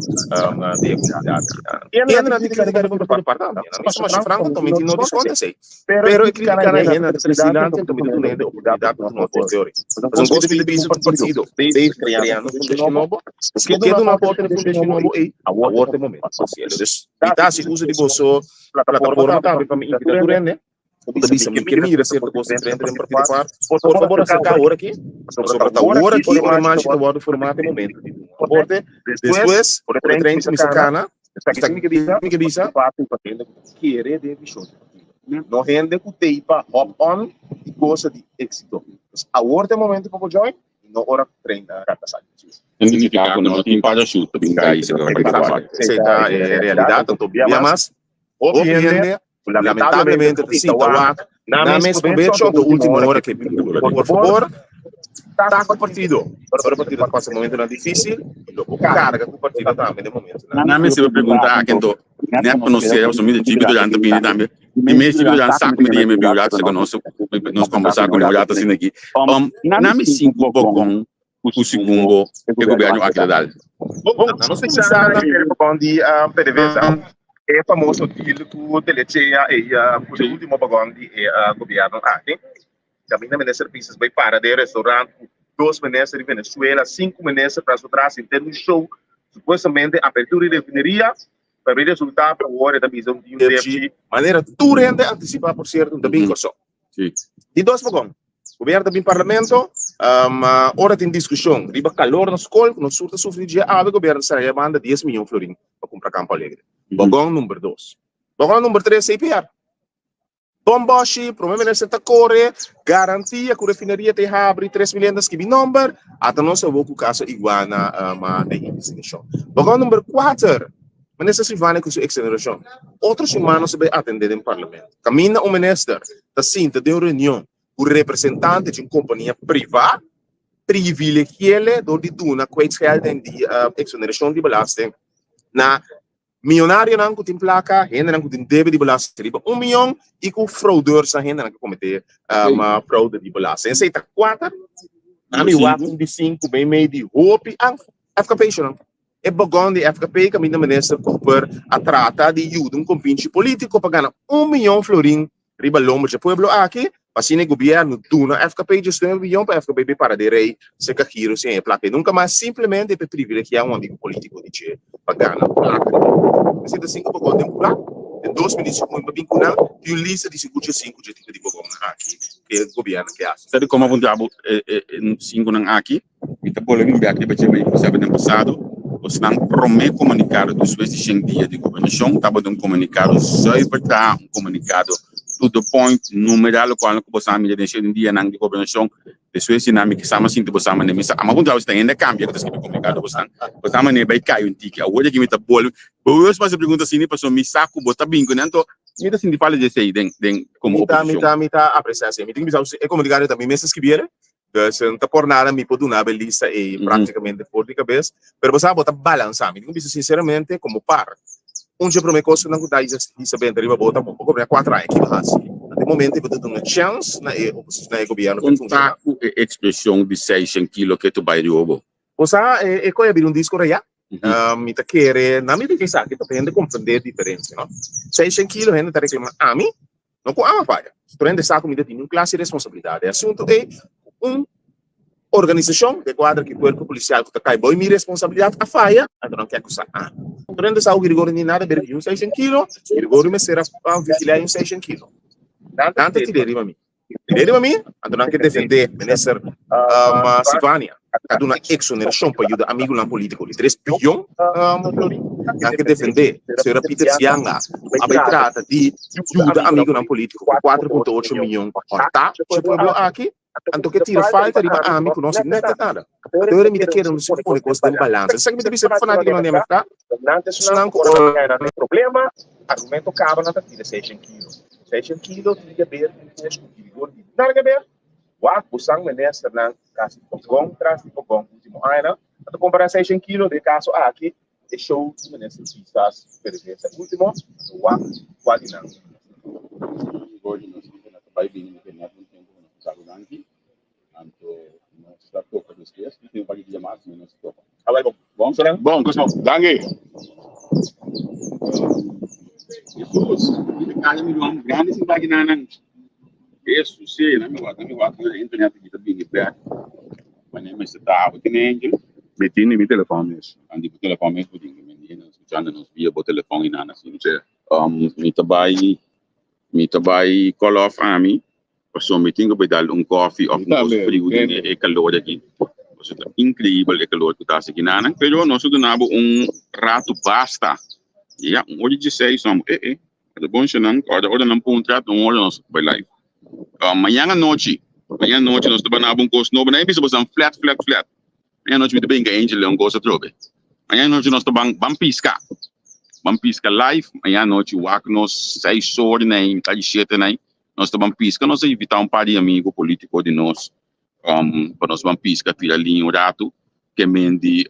den e komunidat. Hendenan tin kritika riba partido par tambe. Nan bisa masha franko anto mi tin no diskonta esei. Pero e kritikanan hendenan ta trese dilanti anto mi ta duna hende oportunidat pa tuma aporte ori. Pasobra un kos mi ta bisa ku partido ta kreando un fundashon nobo, si bo ke duna aporte na e fundashon nobo ei, awor ta e momento pa hasiel. Mi ta hasi uso di boso plataforma tambe pa mi invita tur hende ku ta bisa mi ke mira sierto kos diferente den Partido par. Por fabor aserka awor aki, pasobra ta awor aki ora e mashi ta wòrdu formá ta e momento di duna un aporte. Despues, ora e trein kuminsá kana, esaki mi ke bisa, hende ku ta kere den e vishon di partido, no hende ku ta ei pa hop on i gosa di éksito. Awor ta e momento pa bo join. No ora ku trein ta kanta sali. Significa ku no tin parachute pa bin kai si ora ta fai. Esei ta e realidat anto bia mas hopi hende lamentablemente ta sinta wak nan mes probecho anto ultimo ora ke bin dura. Por fabor ta ku partido ora partido ta pasa momentonan dificil lo bo karga ku partido tambe den momentonan. Nan mester pregunta aki anto net pa nos sera pasobra mi ta chibi durante bini tambe. Mi mes di Duran sa ku mi ta yama e biurat saka nos nos kombersá ku un rato asina aki. Na mi sinku bokon ku segun bo e gobièrnu aki ta dal. Bon, nos kuminsá na e bagon di PDVSA, e famoso deal ku Telechea ei ku e último bagon di e gobièrnu aki. Kaminda minister Pisas bai para den restaurant ku dos minister di Venezuela, sinku minister tras su tras henter un show, supuestamente apertura di refineria. Pero e resultado awor e ta bisa un tin depchi. Manera tur hende anticipa por cierto ta bin Kòrsou. Di dos bagon. Gobierno ta bin parlamento, ora tin discusion riba calor na skol ku nos sur ta sufri di dje awe gobierno ta sali manda dies miyon florin pa kumpra Campo Alegre. Bagon number dos. Bagon number tres CPR. Bon Boshi, Prome Minister ta kore, garantia ku refineria ta habri, 3 mil hende a skibi nomber, ata nos awor ku kaso Iguana den investigashon. Bagon number 4, Minister Silvania ku su eksonerashon. Otro siman nos ta bai atende den Parlamento. Kaminda un minister ta sinta den un reunion ku representante di un kompania priva, privilegiele dor di duna kwijtschelding di eksonerashon di belasting na Miyonarionan ku tin plaka, hendenan ku tin debe di belasting riba un miyon i ku fraudeursnan, hendenan ku kometé fraude di belasting. Esei ta kuater. Ami wak un di sinku meimei di hopi an FKP-shonan. E bagon di FKP kaminda minister Cooper a trata di yuda un kompinchi polítiko pa gana un miyon florin Riba lomber dje pueblo aki, pa asina e gobierno duna FKP djesnuebe biyon pa FKP bay para de rey serka giro sin e plaka y nunca mas simplemente pa e privilegia un amigo politico di dje pa gana plaka di pueblo. Esey ta sinku bogon den pura, den dos minut si un pa bin cu nan tin un lista di sigur dje sinku dje tipo di bogonnan aki cu e gobierno ke haci. Sa di como a puntra bo e sinkunan aki? Mi ta bolbe bin bek riba dje mi sabi den pasado, bosnan prome komunikado despues di shen dia di gobernashon tabata un komunikado zuiver traha, un komunikado to the point, numeral lokual ku bosan mira den shen dianan di gobernashon. Despues di nan mi kisama sinti bosan manera mi sa ama puntra bo si ta hende a kambia ku ta skirbi komunikado bosnan. Bosan manera bai kai un tiki. Awor aki mi ta bolbe bewust pa hasi pregunta asina pasobra mi sa ku bo ta bin ku nan anto. Mi ta sinti falta di esei den den komo Mi ta, mi oposishon. ta, mi ta aprecia esei. Mi tin ku bisa e komunikado ta mi mes a skibiere. Dus no ta por nada mi por duna bo e lista ei praktikamente for di kabes. Pero bo sa bo ta balansa. Mi tin ku bisa sinseramente komo par. Un dje prome kosnan ku ta hisa benta riba bo ta bo por goberna kuater aña. Ki bo hasi? Na e momento ei bo ta duna chèns na e oposishon, na e gobièrnu pa Kon funshoná. ta ku e ekspreshon di seishen kilo ke tu bai riba bo? Bo sa e koe a bira un disko rayá. Mi ta kere, na mi bisa esaki pa hende komprendé e diferensia, no? Seishen kilo hende ta reklamá ami, no ku ami a faya. Tur hende sa ku mi ta tin un klase di responsabilidat. E asuntu ei ku un organisashon den kuadro ki kuerpo polisial ku ta kai bou mi responsabilidat a faya, anto nan ke akusá ami. Tur hende sa ku Girigorio ni nada bere ku un seishen kilo, Girigorio mester a vigilá un seishen kilo. Nan ta tir'é riba mi. Tir'é riba mi, anto nan ke defendé minister Sivania a duna exonerashon pa yuda amigunan politiko di tres biyon florin. Nan ke defendé señora Pieter Sianga a bai trata di yuda amigunan politiko ku 4.8 miyon hòrtá dje pueblo aki, anto ke tira falta riba ami ku no hasi nèt nada. Anto mi ta kere nos pone kos den balansa. Esaki mi ta bisa fanatikonan di MFK, esnan ku ora nan tin problema, argumento kaba nan ta tira seishen kilo. Seishen kilo tin di haber ku kos ku Girigorio di nada ke ber. Wak bo san ministernan kasi pogon tras di pogon ultimo añanan. Nan ta kompara seishen kilo den e kaso aki e show di minister Pisas PDVSA ultimo anto wak kua di nan. Girigorio nos ta bai bini mi ke nèt un tempu ku nos ta sa ku danki. Anto nos ta topa despues. Mi tin un par di dia mas, mi nos topa. Awel bon. Bon, Sonan? Bon, kusmo. Danki. Jesus, mi ta kaya mi ruman grandi sin baki nanan. Jesus, sí, na mi wak, na mi wak na internet ki ta bini bek. Wanneer mester ta abo tin angel. Mi tin di mi telefon mes. Andi bo telefon mes bo tin. Mi hende ta skuchando nos via bo telefon i nan asina. Um, mi ta bai, mi ta bai call off ami. Pasobra mi tin ku bai dal un kòfi òf un kos friu den e kalor aki. Pasobra ta inkreibel e kalor ku ta hasi kinanan. Pero nos a duna bo un ratu basta. Ya, un ora i dieseis no. E e, ta bon shownan. Ora ora nan puntra, ta un ora nos bai live. Mañan anochi, mañan anochi nos ta bana bo un kos nobo. Nan a bisa boso flat, flat, flat. Mañan anochi mi ta brinka Angel den un kos atrobe. Mañan anochi nos ta ban ban piska. Ban piska live. Mañan anochi wak nos seis ora nei, mitad di shete nei. Nos ta ban piska, nos a invitá un par di amigu polítiko di nos pa nos ban piska tira liña un ratu ke men di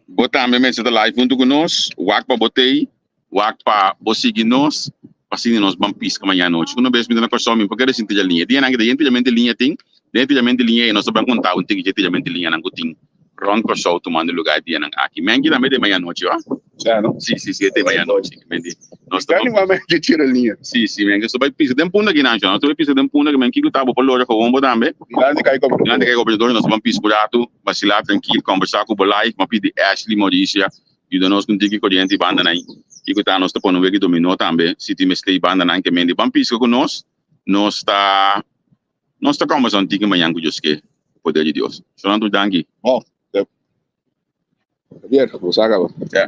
bo tambe mester ta live huntu ku nos, wak pa bo tei, wak pa bo sigui nos, pa asina nos ban piska mañana anochi. Uno bes mi ta na Kòrsou mi por kere sinti dja liña. E dianan ki ta yen tiramente liña tin, den e tiramente liña ei nos ta ban konta un tiki dje tiramente liñanan ku tin. Rond Kòrsou tumando lugá e dianan aki. Menki tambe ta e mañanochi, ò? Sa, no? Sí, sí, sí, e ta e mañanochi. Menti, nos ta Kan igualmente tira liña. Sí, sí, menki. Nos ta bai pisa den punda aki nan, nos ta bai pisa den punda aki, men kiko ta bo por logra gewoon bo tambe. Dilanti kai gobernador. Dilanti kai gobernador, nos ta ban pisa un ratu, basilá trankil, kòmbersá ku bo live, m'a pidi Ashley Mauricia yuda nos ku un tiki koriente i bandanan. Kiko ta nos ta pone un wiki dominó tambe, si tin mester i bandanan ke mende ban piska ku nos, nos ta. Nos ta kòmbersá un tiki mañan ku Dios ke, ku poder di Dios. Shonnan tur danki. Bon, Javier, bo sa kaba. Ya.